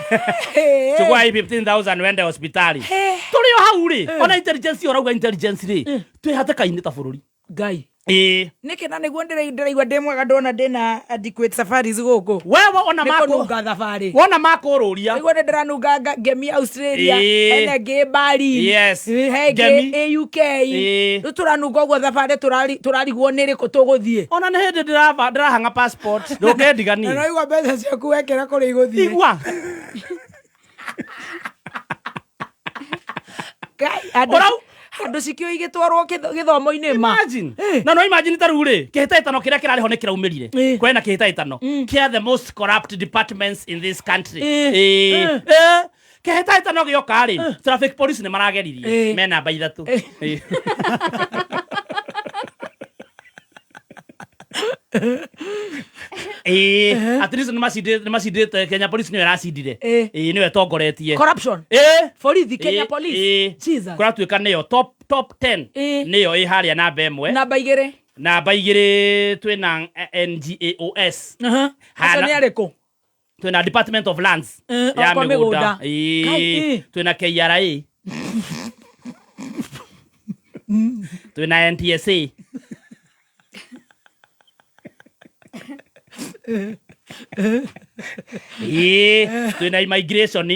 eh. Chukua hii 15,000 uende hospitali. Tũrĩ o hau rĩ, ona intelligence ũrauga intelligence rĩ, twĩ hatĩka-inĩ ta bũrũri. Ngai. Ĩĩ. Nĩkĩ na nĩguo ndĩraigua ndĩ mwega ndona ndĩna adequate safaris gũkũ. Wewe ona Nĩ makũ- kũnunga thabarĩ. Wona makũrũria. Nĩguo nĩ ndĩranunga ngemi Australia, Ĩĩ. hena ĩngĩ Berlin, Yes. he ĩngĩ Ngemi. ĩ UK. Ĩĩ. Rĩu tũranunga ũguo thabarĩ tũrarigwo nĩ rĩkũ tũgũthiĩ. Ona nĩ hĩndĩ ndĩrahang'a passport. Ndũkĩndiganie. Na noigua mbeca ciaku wekĩra kũrĩa igũthiĩ. Igua. Ngai, andũ cikĩũĩ igĩtwarwo gĩthomo-inĩ ma. Imagine. Na no imagine ta rĩu rĩ, kĩhĩtahĩtano kĩrĩa kĩrarĩ ho nĩ kĩraumĩrire. Kwĩna kĩhĩtahĩtano kĩa the most corrupt departments in this country. Ĩĩ. Ĩĩ. Kĩhĩtahĩtano gĩoka rĩ, traffic police nĩ marageririe. Me namba 3. Ĩĩ. Ĩĩ, at least nĩ macindĩte Kenya Police nĩyo ĩracindire. Ĩĩ, nĩyo ĩtongoretie. Corruption. Ĩĩ. Borithi, Kenya Ĩĩ, Police. ĩĩ. Jesus. Kũratuĩka nĩyo top 10 nĩyo ĩ harĩa namba 1. Namba 2. Namba 2 twĩna NGAOS. Acio nĩ arĩkũ? Twĩna Department of Lands ya okwa mĩgũnda. mĩgũnda. Ĩĩ. Kai, ĩ. Twĩna KRA. Twĩna NTSA. Ĩĩ, twĩna immigration.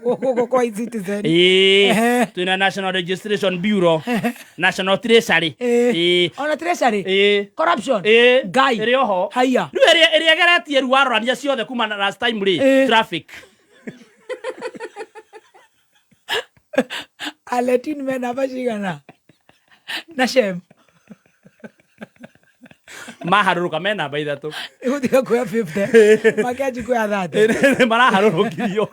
Gũkũ kwa e-citizen. Ĩĩ, twĩna National Registration Bureau, National Treasury. Ĩĩ. Ona treasury. Ĩĩ. Corruption. Ĩĩ. Ngai. Ĩrĩ oho. Haiya. Rĩu ĩrĩa ĩgeretie rĩu warorania ciothe kuma na last time rĩ, Ĩĩ. traffic. Aletin me namba cigana? Na Shem. Maharũrũka me namba 3. Ĩgũtiga kuoya 50. Makenji kuoya 30. Maraharũrũkirio.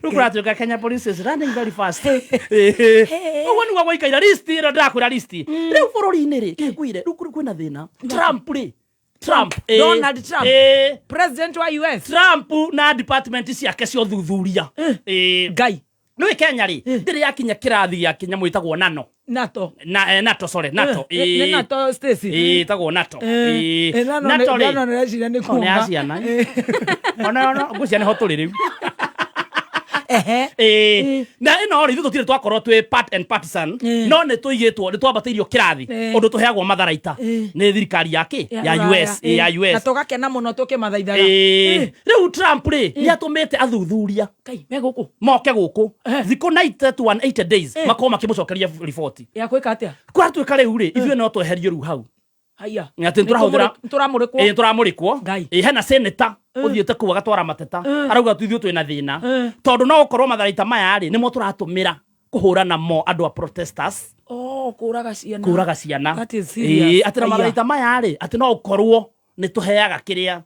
Rĩu kũratuĩka Kenya Police is running very fast. Ũguo nĩguo gwaikaire list ĩno ndĩrakwĩra list. Rĩu bũrũri-inĩ rĩ, kĩngwĩre, rĩu kwĩna thĩna. Trump rĩ, Trump, ĩĩ, Donald Trump. ĩĩ. President wa US. Trump na department ciake cia ũthuthuria. Ĩĩ. Ngai. Nĩũĩ Kenya rĩ, ndĩrĩ yakinya kĩrathi gĩa kĩnyamũ ĩtagwo nano. NATO. Na NATO, sorry, NATO. Nĩ Ĩĩ. NATO Stacy. Ĩĩ, ĩtagwo NATO. Ĩĩ. Ĩ, Nano NATO rĩ. Nano nĩreciria nĩ O, nĩ kuonga. ya ciana. Ona ngwĩciria nĩho tũrĩ rĩu. Ĩĩ. Na ĩno rĩ, ithuĩ tũtirĩ twakorwo twĩ part and partisan, no nĩ tũigĩtwo, nĩ twambatĩirio kĩrathi, ũndũ tũheagwo matharaita nĩ thirikari ya kĩ? Ya US, ĩĩ, ya Na US. tũgakena mũno tũkĩmathaithaga. Ĩĩ. Rĩu Trump rĩ, nĩ atũmĩte athuthuria Ngai, me gũkũ. moke gũkũ thikũ 90 to 180 days makorwo makĩmũcokeria riboti. Ya gwĩka atĩa? Kũratuĩka rĩu rĩ, ithuĩ no tweherio rĩu hau. Haiya. Atĩ nĩtũrahũthĩra Tũramũrĩkwo. Ĩĩ, tũramũrĩkwo. Ngai. Ĩĩ, hena senator ũthiĩte kũu agatwara mateta arauga tu ithuĩ twĩna thĩna tondũ no gũkorwo matharaita maya rĩ nĩmo tũratũmĩra kũhũra namo andũ a protesters Oh, kũraga ciana. kũraga ciana. That is serious. Ĩĩ, atĩ na Haiya. matharaita maya rĩ atĩ no gũkorwo nĩ tũheaga kĩrĩa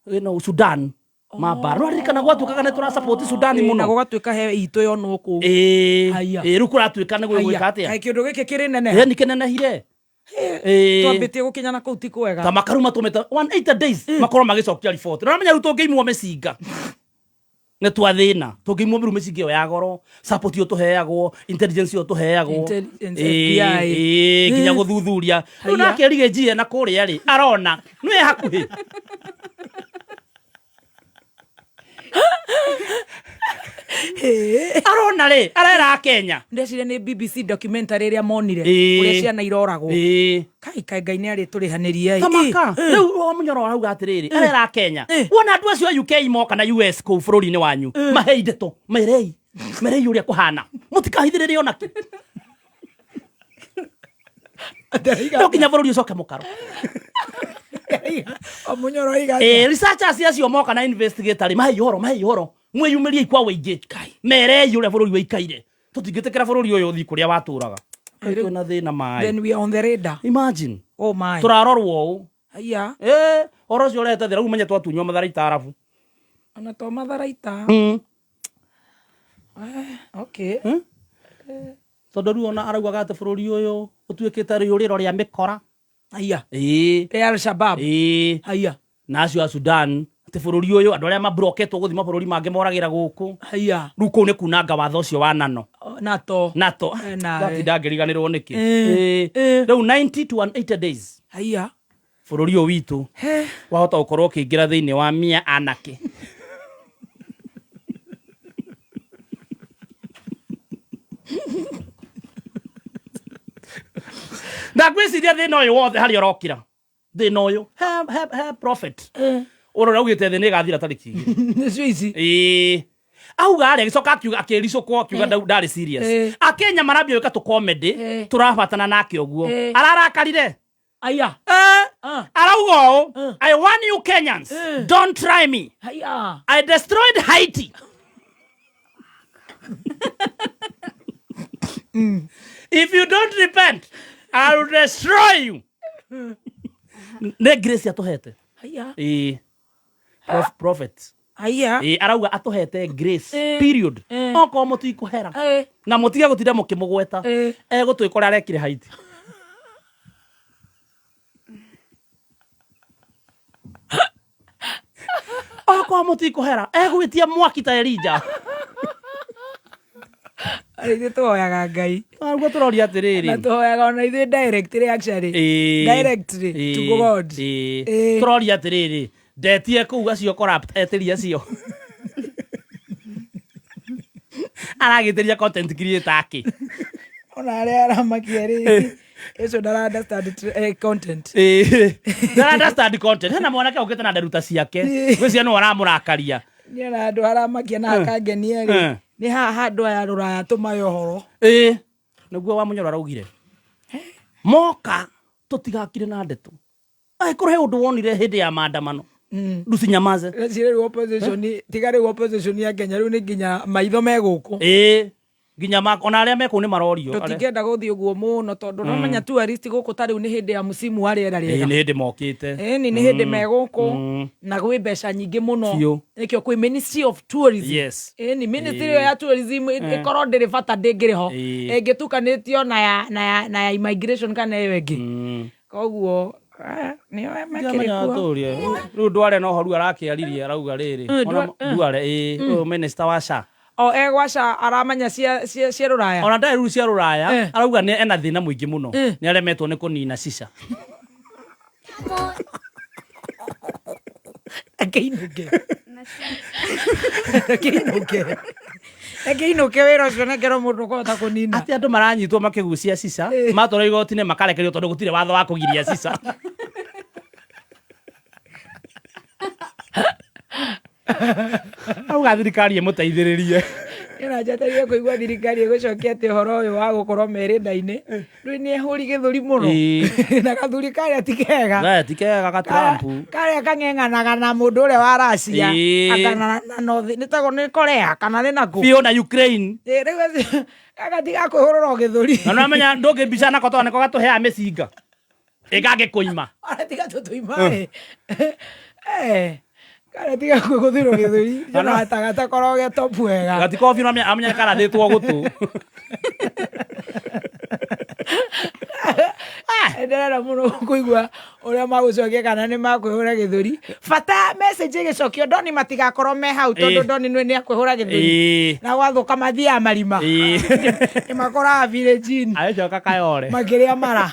ĩno Sudan mambara no ririkana gwatuĩkaga nĩ tũrasupport Sudan Ĩĩ, na mũno. gũgatuĩka he itũ yonwo kũu. Ĩĩ, Haiya. ĩĩ, rĩu kũratuĩka nĩ gwĩka Haiya. atĩa? Kaĩ kĩũndũ gĩkĩ kĩrĩ nene. Ĩĩ, nĩ kĩnenehire. Ĩĩ. Twambĩtie gũkinya na kũu ti kwega. Ta makaru matũmĩte 180 days makorwo magĩcokia riboti. Na ũramenya rĩu tũngĩimwo mĩcinga nĩ twathĩna, tũngĩimwo rĩu mĩcinga ĩyo ya goro, support ĩyo tũheagwo, intelligence ĩyo tũheagwo. Intelligence, Ĩĩ, FBI. ĩĩ, nginya gũthuthuria. Rĩu Haiya. nake Riggy na kũrĩa rĩ, arona nĩ hakuhĩ. Arona rĩ, arera Kenya. Ndeciria nĩ BBC documentary ĩrĩa monire Ĩĩ. ũrĩa ciana iroragwo. Ĩĩ. Kai kai Ngai nĩ arĩtũrĩhanĩria. Tamaka rĩu o mũnyoro arauga atĩrĩrĩ, arera Kenya, wona andũ acio a UK moka na US kũu bũrũri-inĩ wanyu, mahei ndeto, merei merei ũrĩa kũhana, mũtikahithĩrĩre ona kĩ. No nginya bũrũri ũcoke mũkaro. O mũnyoro oiga Ĩĩ, researchers acio moka na investigator rĩ, mahei ũhoro, mahei ũhoro, mwĩyumĩriei kwa wĩingĩ, merei ũrĩa bũrũri wĩikaire. Tũtingĩtĩkĩra bũrũri ũyũ ũthiĩ kũrĩa watũraga. Kwĩna thĩna maĩ. Then we are on the radar. Imagine. Oh my. Tũrarorwo ũũ. Haiya. Ĩĩ, ũhoro ũcio ũrehete thĩna, rĩu ũmenye twatunywo matharaita arabu. Ona to matharaita. Okay. Tondũ rĩu ona araugaga atĩ bũrũri ũyũ ũtuĩkĩte rĩũrĩro rĩa mĩkora. Haiya. Ĩĩ. Rĩa Al-Shabaab. Ĩĩ. Haiya. Na acio a Sudan atĩ bũrũri ũyũ andũ arĩa mabroketwo gũthiĩ mabũrũri mangĩ moragĩra gũkũ. Haiya. Rĩu kũu nĩ kunanga watho ũcio wa nano. NATO. NATO. Nawe. Ndatinda ngĩriganĩrwo nĩkĩ. Ĩĩ. Ĩĩ. Rĩu 90 to 180 days Haiya. bũrũri ũyũ witũ wahota gũkorwo ũkĩingĩra thĩinĩ wa mĩa anake. Na ngwĩciria thĩna ũyũ wothe harĩa ũrokĩra thĩna ũyũ he prophet ũrĩa augĩte thĩ nĩ ĩgathira tarĩki igĩrĩ. Nĩcio ici. Ĩĩ. Auga rĩ agĩcoka akiuga akĩricũkwo akiuga ndarĩ serious. Akenya marambia gwĩka tũ comedy tũrabatana nake ũguo. Ararakarire. Aya. Arauga ũũ, I warn you Kenyans, don't try me. Aya. I destroyed Haiti. If you don't repent, I will destroy you. Nĩ grace atũhete. Aya. Ĩĩ. Prophet. Aya. Ĩĩ, arauga atũhete grace period. Okorwo mũtikũhera na mũtige gũtinda mũkĩmũgweta egũtwĩka ũrĩa arekire Haiti. Okorwo mũtikũhera egwĩtia mwaki ta Elija. Ithuĩ tũhoyaga Ngai. Guo tũroria atĩrĩrĩ. Na tũhoyaga ona ithuĩ directly actually. Directly to God. Ĩĩ. Tũroria atĩrĩrĩ ndetie kũu acio corrupt etĩria acio aragĩtĩria content creator akĩ. Ona arĩa aramakia rĩ ũcio ndara understand content. Ndara understand content. Hena mwanake ũkĩte na nderuta ciake gwĩciria nĩwe aramũrakaria. Niĩ ona handũ haramakia na hakangenia rĩ nĩ haha handũ aya rũraya tũmae ũhoro. Ĩĩ nĩguo wa Mũnyoro araugire moka tũtigakire na ndeto angĩkorwo he ũndũ wonire hĩndĩ ya maandamano nducinyamaze. Rĩciria rĩu opposition tiga rĩu opposition ya Kenya rĩu nĩ nginya maitho me gũkũ. Ĩĩ nginya ona arĩa me kũu nĩ marorio. Tũtingĩenda gũthiĩ ũguo mũno tondũ nomenya tourist gũkũ ta rĩu nĩ hĩndĩ ya mũsimu wa rĩera Ĩĩ rĩega. nĩ hĩndĩ mokĩte. Ĩni nĩ hĩndĩ me gũkũ na gwĩ mbeca nyingĩ mũno. Biũ. Nĩkĩo kwĩ Ministry of Tourism. Yes. Ĩni ministry ĩyo ya tourism ĩkorwo ndĩrĩ bata ndĩngĩrĩ ho. Ĩngĩtukanĩtio na ya na ya na ya immigration kana ĩyo ĩngĩ. Koguo nĩo mekĩrĩ kuo. Rĩu ndware no horu arakĩaririe arauga rĩrĩ. Ndware ĩĩ ũyũ minister wa SHA. O egwaca aramenya cia rũraya. Ona ndarĩ rĩu cia rũraya arauga nĩ ena thĩna mũingĩ mũno nĩ aremetwo nĩ kũnina cica. Akĩinũke. Akĩinũke. Akĩinũke wĩra ũcio nengerwo mũndũ ũkũhota kũnina. Atĩ andũ maranyitwo makĩgucia cica matwarwo igoti-inĩ makarekererio tondũ gũtirĩ watho wa kũgiria cica. Auga thirikari ĩmũteithĩrĩrie. Ĩna njetereire kũigua thirikari ĩgũcokia atĩ ũhoro ũyũ wa gũkorwo merĩ nda-inĩ rĩu nĩ ehũri gĩthũri mũno na gathuri karĩa ti kega. We ti kega ga Trump. Karĩa kang'eng'anaga na mũndũ ũrĩa wa Russia kana na North nĩtagwo nĩ Korea kana nĩ nakũ. Biũ na Ukraine. Rĩu gaka ti ga kwĩhũrũra gĩthũri. Na nĩwamenya ndũngĩmbica nako tondũ nĩko gatũheaga mĩcinga ĩgagĩkũima. Ona tiga tũtũima ĩ. Karĩa tiga kwĩgũthĩrwo gĩthũri njona gatakorwo ge top wega. Gatikobi no amenya karathĩtwo gũtũ. Ndĩrenda mũno kũigua ũrĩa magũcokia kana nĩ makwĩhũra gĩthũri. Bata message ĩgĩcokio Doni matigakorwo me hau tondũ Doni nĩ akwĩhũra gĩthũri. Na gwathũka mathiaga marima. Nĩ makoraga village-inĩ. Agĩcoka Kayore. Makĩrĩa mara.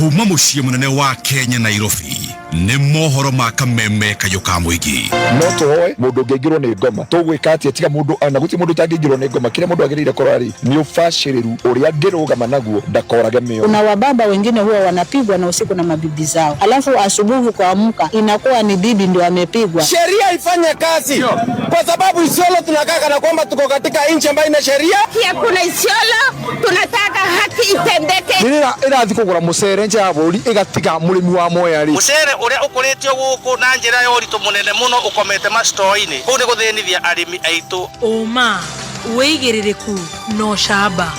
Kuma mũciĩ mũnene wa Kenya Nairobi nĩ mohoro ma kameme kayũ ka mũingĩ. No tũhoe mũndũ ũngĩingĩrwo nĩ ngoma tũgwĩka atĩa tiga mũndũ na gũtirĩ mũndũ ũtangĩingĩrwo nĩ ngoma kĩrĩa mũndũ agĩrĩire kũrora rĩ nĩ ũbacĩrĩru ũrĩa angĩrũgama naguo ndakorage mĩoyo. Kuna wababa wengine huwa wanapigwa na usiku na mabibi zao, alafu asubuhi kuamka inakuwa ni bibi ndio amepigwa. Sheria ifanye kazi kwa sababu Isiolo tunakaa kana kwamba tuko katika nchi ambayo ina sheria. Hakuna Isiolo, tunataka haki itendeke. Rĩrĩa ĩrathiĩ kũgũra mũcere nja ya bũrũri ĩgatiga mũrĩmi wa Mwea rĩ. Mũcere ũrĩa ũkũrĩtio gũkũ na njĩra ya ũritũ mũnene mũno ũkomete macitoo-inĩ kũu nĩ gũthĩnithia arĩmi aitũ. Ũma, wĩigĩrĩrĩku na ũcamba.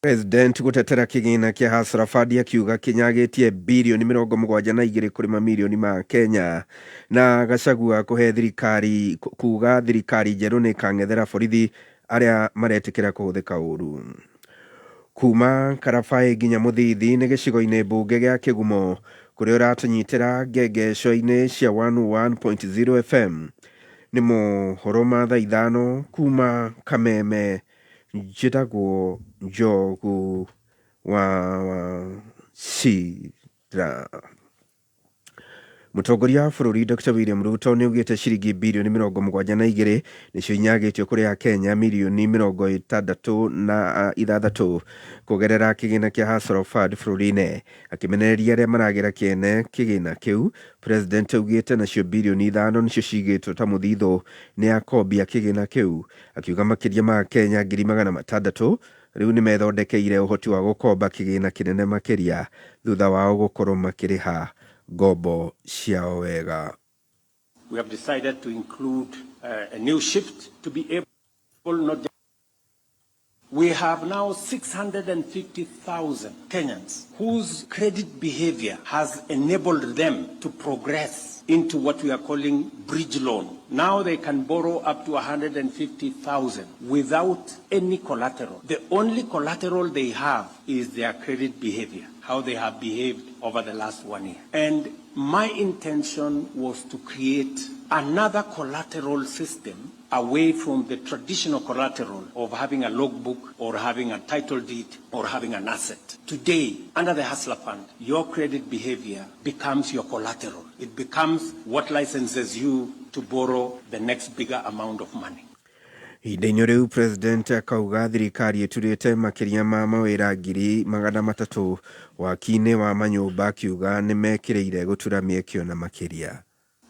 President gutetera kĩgĩna kĩa Hustler Fund akiuga kĩnyagĩtie birioni 72 kũrĩ mamirioni ma Kenya na Gachagua kũhe thirikari kuga thirikari njerũ nĩ ĩkang'ethera borithi arĩa maretĩkĩra kũhũthĩka ũru. Kuma Karabai nginya Mũthithi nĩ gĩcigo-inĩ mbunge gĩa Kĩgumo kũrĩa ũratũnyitĩra ngengesho-inĩ cia 101.0 FM nĩ mohoro ma thaa ithano kuma Kameme njĩtagwo Njogu wa Wachira. Mũtongoria wa bũrũri Dr William Ruto nĩ augĩte ciringi birioni 72 nĩcio inyagĩtio kũrĩ Akenya mirioni 66 kũgerera kĩgĩna kĩa Hustler Fund bũrũri-inĩ. Akĩmenereria arĩa maragĩra kĩene kĩgĩna kĩu, President augĩte nacio birioni 5 nĩcio cigĩtwo ta mũthithũ nĩ akombi a kĩgĩna kĩu, akiuga makĩria ma Akenya 600,000 rĩu nĩmethondekeire ũhoti wa gũkomba kĩgĩna kĩnene makĩria thutha wao gũkorwo makĩrĩha ngombo ciao wega. We have decided to include a new shift to be able not just. We have now 650,000 Kenyans whose credit behavior has enabled them to progress into what we are calling bridge loan. Now they can borrow up to 150,000 without any collateral. The only collateral they have is their credit behavior, how they have behaved over the last 1 year. And my intention was to create another collateral system away from the traditional collateral of having a logbook or having a title deed or having an asset. Today, under the Hustler Fund, your credit behavior becomes your collateral. It becomes what licenses you to borrow the next bigger amount of money. Ihinda-inĩ rĩu President akauga thirikari ĩturĩte makĩria ma mawĩra 300,000 waki-inĩ wa manyũmba, akiuga nĩmekĩrĩire gũtura mĩeke ona makĩria.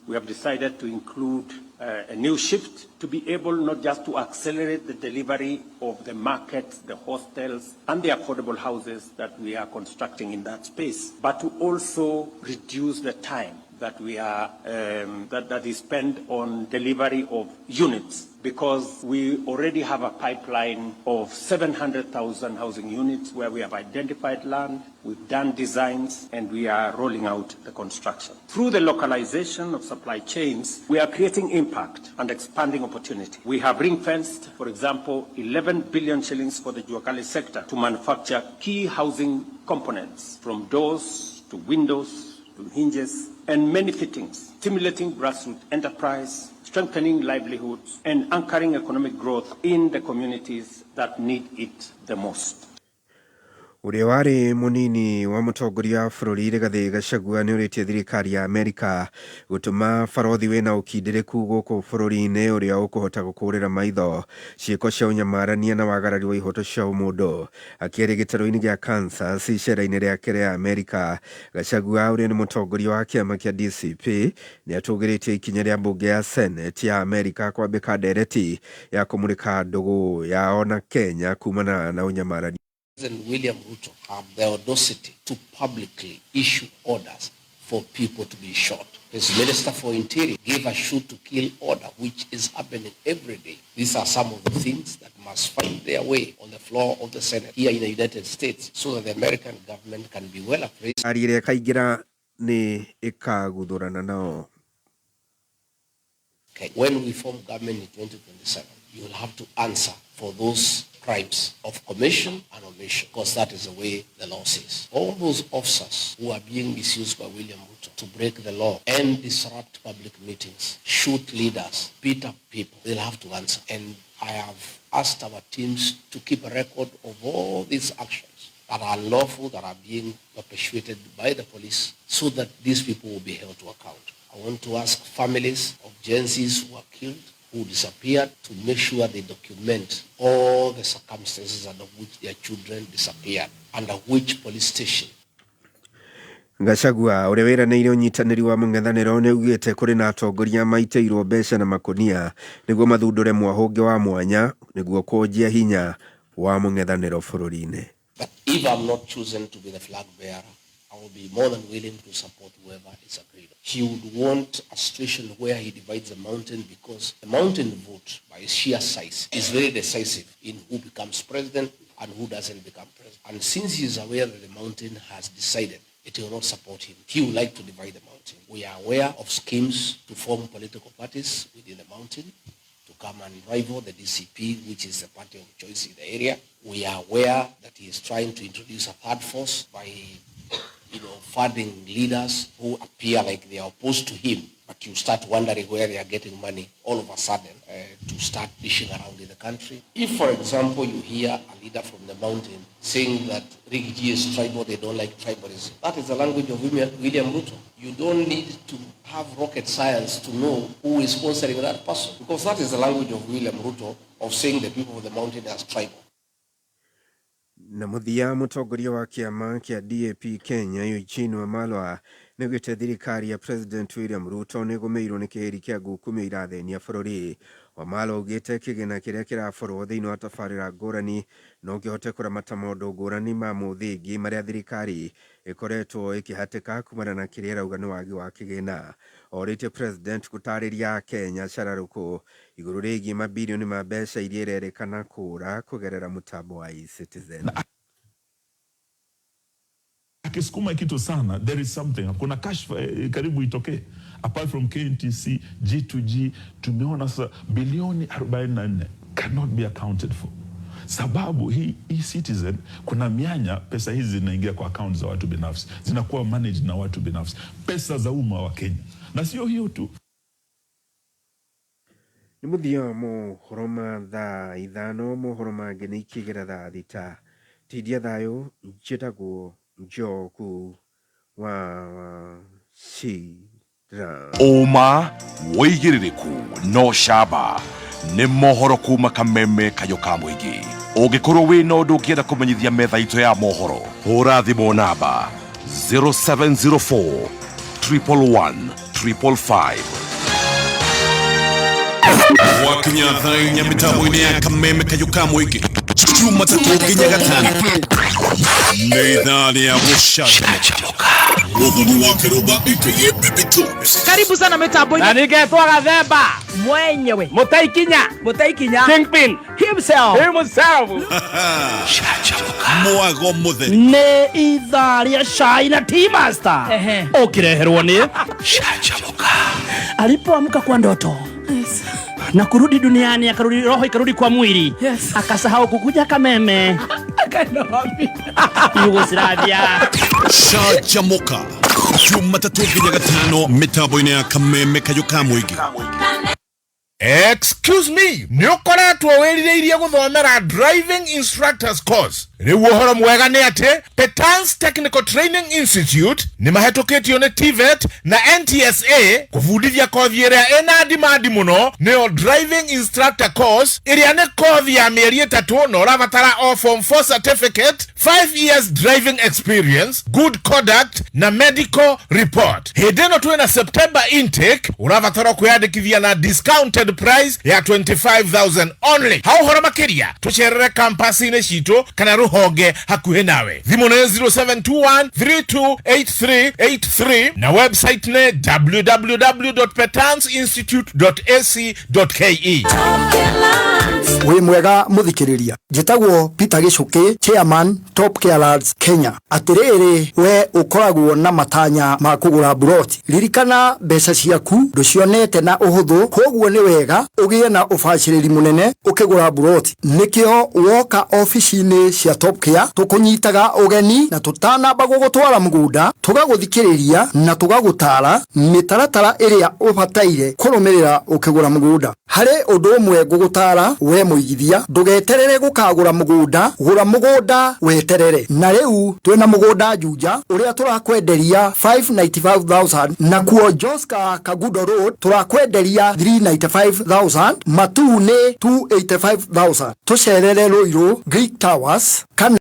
We have decided to include a new shift to be able not just to accelerate the delivery of the markets, the hostels, and the affordable houses that we are constructing in that space, but to also reduce the time that we are that is spent on delivery of units, because we already have a pipeline of 700,000 housing units where we have identified land, we've done designs, and we are rolling out the construction. Through the localization of supply chains, we are creating impact and expanding opportunity. We have ring-fenced, for example, 11 billion shillings for the Juakali sector to manufacture key housing components, from doors to windows to hinges and many fittings, stimulating grassroots enterprise, strengthening livelihoods, and anchoring economic growth in the communities that need it the most. Ũrĩa warĩ mũnini wa mũtongoria wa bũrũri Rigathĩ Gachagua nĩorĩtie thirikari ya Amerika gũtũma barothi wĩna ũkindĩrĩku gũkũ bũrũri-inĩ ũrĩa ũkũhota gũkũrĩra maitho ciĩko cia ũnyamarania na wagarari wa ihoto cia ũmũndũ. Akĩaria gĩtarũ-inĩ gĩa Kansas icera-inĩ rĩake rĩa Amerika, Gachagua ũrĩa nĩ mũtongoria wa kĩama kĩa DCP nĩatũgĩrĩtie ikinya rĩa mbunge ya Senate ya Amerika kwambĩka ndereti ya kũmũrĩka ndũgũ yao na Kenya kumana na ũnyamarania. President William Ruto have the audacity to publicly issue orders for people to be shot. His Minister for Interior gave a shoot to kill order, which is happening every day. These are some of the things that must find their way on the floor of the Senate here in the United States so that the American government can be well appraised. Thirikari ĩrĩa ĩkaingĩra nĩ ĩkaguthũrana nao. Okay. When we form government in 2027, you will have to answer for those crimes of commission and omission, because that is the way the law says. All those officers who are being misused by William Ruto to break the law and disrupt public meetings, shoot leaders, beat up people, they'll have to answer. And I have asked our teams to keep a record of all these actions that are lawful, that are being perpetuated by the police, so that these people will be held to account. I want to ask families of Gen Zs who are killed, who disappeared, to make sure they document all the circumstances under which their children disappeared, under which police station. Gachagua ũrĩa wĩranĩire ũnyitanĩri wa mũng'ethanĩro nĩaugĩte kũrĩ na atongoria maitĩirwo mbeca na makonia nĩguo mathundũre mwahũngĩ wa mwanya nĩguo kuonjia hinya wa mũng'ethanĩro bũrũri-inĩ. But if I'm not chosen to be the flag bearer, I will be more than willing to support whoever is agreed. He would want a situation where he divides the mountain, because the mountain vote, by its sheer size, is very decisive in who becomes president and who doesn't become president. And since he is aware that the mountain has decided it will not support him, he would like to divide the mountain. We are aware of schemes to form political parties within the mountain to come and rival the DCP, which is the party of choice in the area. We are aware that he is trying to introduce a third force by funding leaders who appear like they are opposed to him, but You start wondering where they are getting money all of a sudden to start dishing around in the country. If, for example, you hear a leader from the mountain saying that Riggy G is tribal, they don't like tribalism. That is the language of William Ruto. You don't need to have rocket science to know who is sponsoring that person, because that is the language of William Ruto of saying the people of the mountain are tribal. Na mũthia, mũtongoria wa kĩama kĩa DAP Kenya Eugene Wamalwa nĩaugĩte thirikari ya President William Ruto nĩgũmĩirwo nĩ kĩhĩri kĩa ngukumio irathĩnia bũrũri. Wamalwa augĩte kĩgĩna kĩrĩa kĩraborwo thĩinĩ wa tabarĩra ngũrani no kĩhote kũramata maũndũ ngũrani ma mũthingi marĩa thirikari ĩkoretwo ĩkĩhatĩka kumana na kĩrĩa ĩrauga nĩ wagi wa kĩgĩna. Orĩtie President gũtarĩria Akenya cararũkũ igũrũ rĩgiĩ mabirioni ma mbeca iria irerĩkana kũra kũgerera mũtambo wa eCitizen. Akisukuma kitu sana, there is something, kuna kashfa karibu itokee. Apart from KMTC, G2G, tumeona sasa bilioni 44 cannot be accounted for, sababu hii e-Citizen kuna mianya, pesa hizi zinaingia kwa account za watu binafsi, zinakuwa managed na watu binafsi, pesa za umma wa Kenya. Na sio hiyo tu. Nĩ mũthia mohoro ma thaa 5. Mohoro mangĩ nĩ ikĩgera thaa 6. Tindia thayũ, njĩtagwo Njoku wa Cira. Ũma, wĩigĩrĩrĩku no camba nĩ mohoro kuma Kameme Kayũ ka mũingĩ. Ũngĩkorwo wĩna ũndũ ũngĩenda kũmenyithia metha itũ ya mohoro, hũra thimũ namba 0704 111 555. Gwakinya thaa 4 mĩtambo-inĩ ya Kameme Kayũ ka mũingĩ, Jumatatũ nginya Gatano, nĩ ithaa rĩa gũcanjamũka. Mũthoni wa Kĩrũmba aka Baby Toes. Karibu sana mitambo. Na ningetwo Gathemba. Mwenyewe. Mũtaikinya. Mũtaikinya. Kingpin. Himself. Himself. Mwago mũtheri. Nĩ ithaa rĩa cai na tea master. Ũkĩreherwo nĩ Canjamũka. Alipoamka kwa ndoto na kurudi duniani, akarudi, roho ikarudi kwa mwili, akasahau kukuja Kameme. Yugoslavia. Canjamũka Jumatatũ nginya Gatano mĩtambo-inĩ ya Kameme Kayũ ka mũingĩ. Excuse me, nĩ ũkoretwo wĩrirĩirie gũthomera driving instructors course. Rĩu ũhoro mwega nĩ atĩ Petans Technical Training Institute nĩ mahetũkĩtio nĩ TVET na NTSA kũbundithia kothi ĩrĩa ĩna demand mũno, nĩyo driving instructor course, ĩrĩa nĩ kothi ya mĩeri 3, na ũrabatara o form 4 certificate, 5 years driving experience, good conduct na medical report. Hĩndĩ ĩno twĩna September intake, ũrabatara kwĩyandĩkithia na discounted price ya 25,000 only. Ha ũhoro makĩria, tũcerere campus-inĩ citũ kana rũhonge hakuhĩ nawe. Thimũ nĩ 0721 328383 na website nĩ www.petansinstitute.ac.ke. Wĩ mwega mũthikĩrĩria, njĩtagwo Peter Gĩcũkĩ, chairman Top Care Lands Kenya. Atĩrĩrĩ, we ũkoragwo na matanya ma kũgũra buroti, ririkana mbeca ciaku ndũcionete na ũhũthũ, koguo nĩ wega ũgĩe na ũbacĩrĩri mũnene ũkĩgũra buroti. Nĩkĩo woka obici-inĩ cia Top Care tũkũnyitaga ũgeni, na tũtanamba gũgũtwara mũgũnda tũgagũthikĩrĩria na tũgagũtara mĩtaratara ĩrĩa ũbataire kũrũmĩrĩra ũkĩgũra mũgũnda. Harĩ ũndũ ũmwe ngũgũtara we mũigithia, ndũgeterere gũkagũra mũgũnda, gũra mũgũnda weterere. Na rĩu twĩna mũgũnda Juja ũrĩa tũrakwenderia 595,000, nakuo Joska Kagudo Road tũrakwenderia 395,000, Matuu nĩ 285,000. Tũcerere Ruiru Greek Towers kana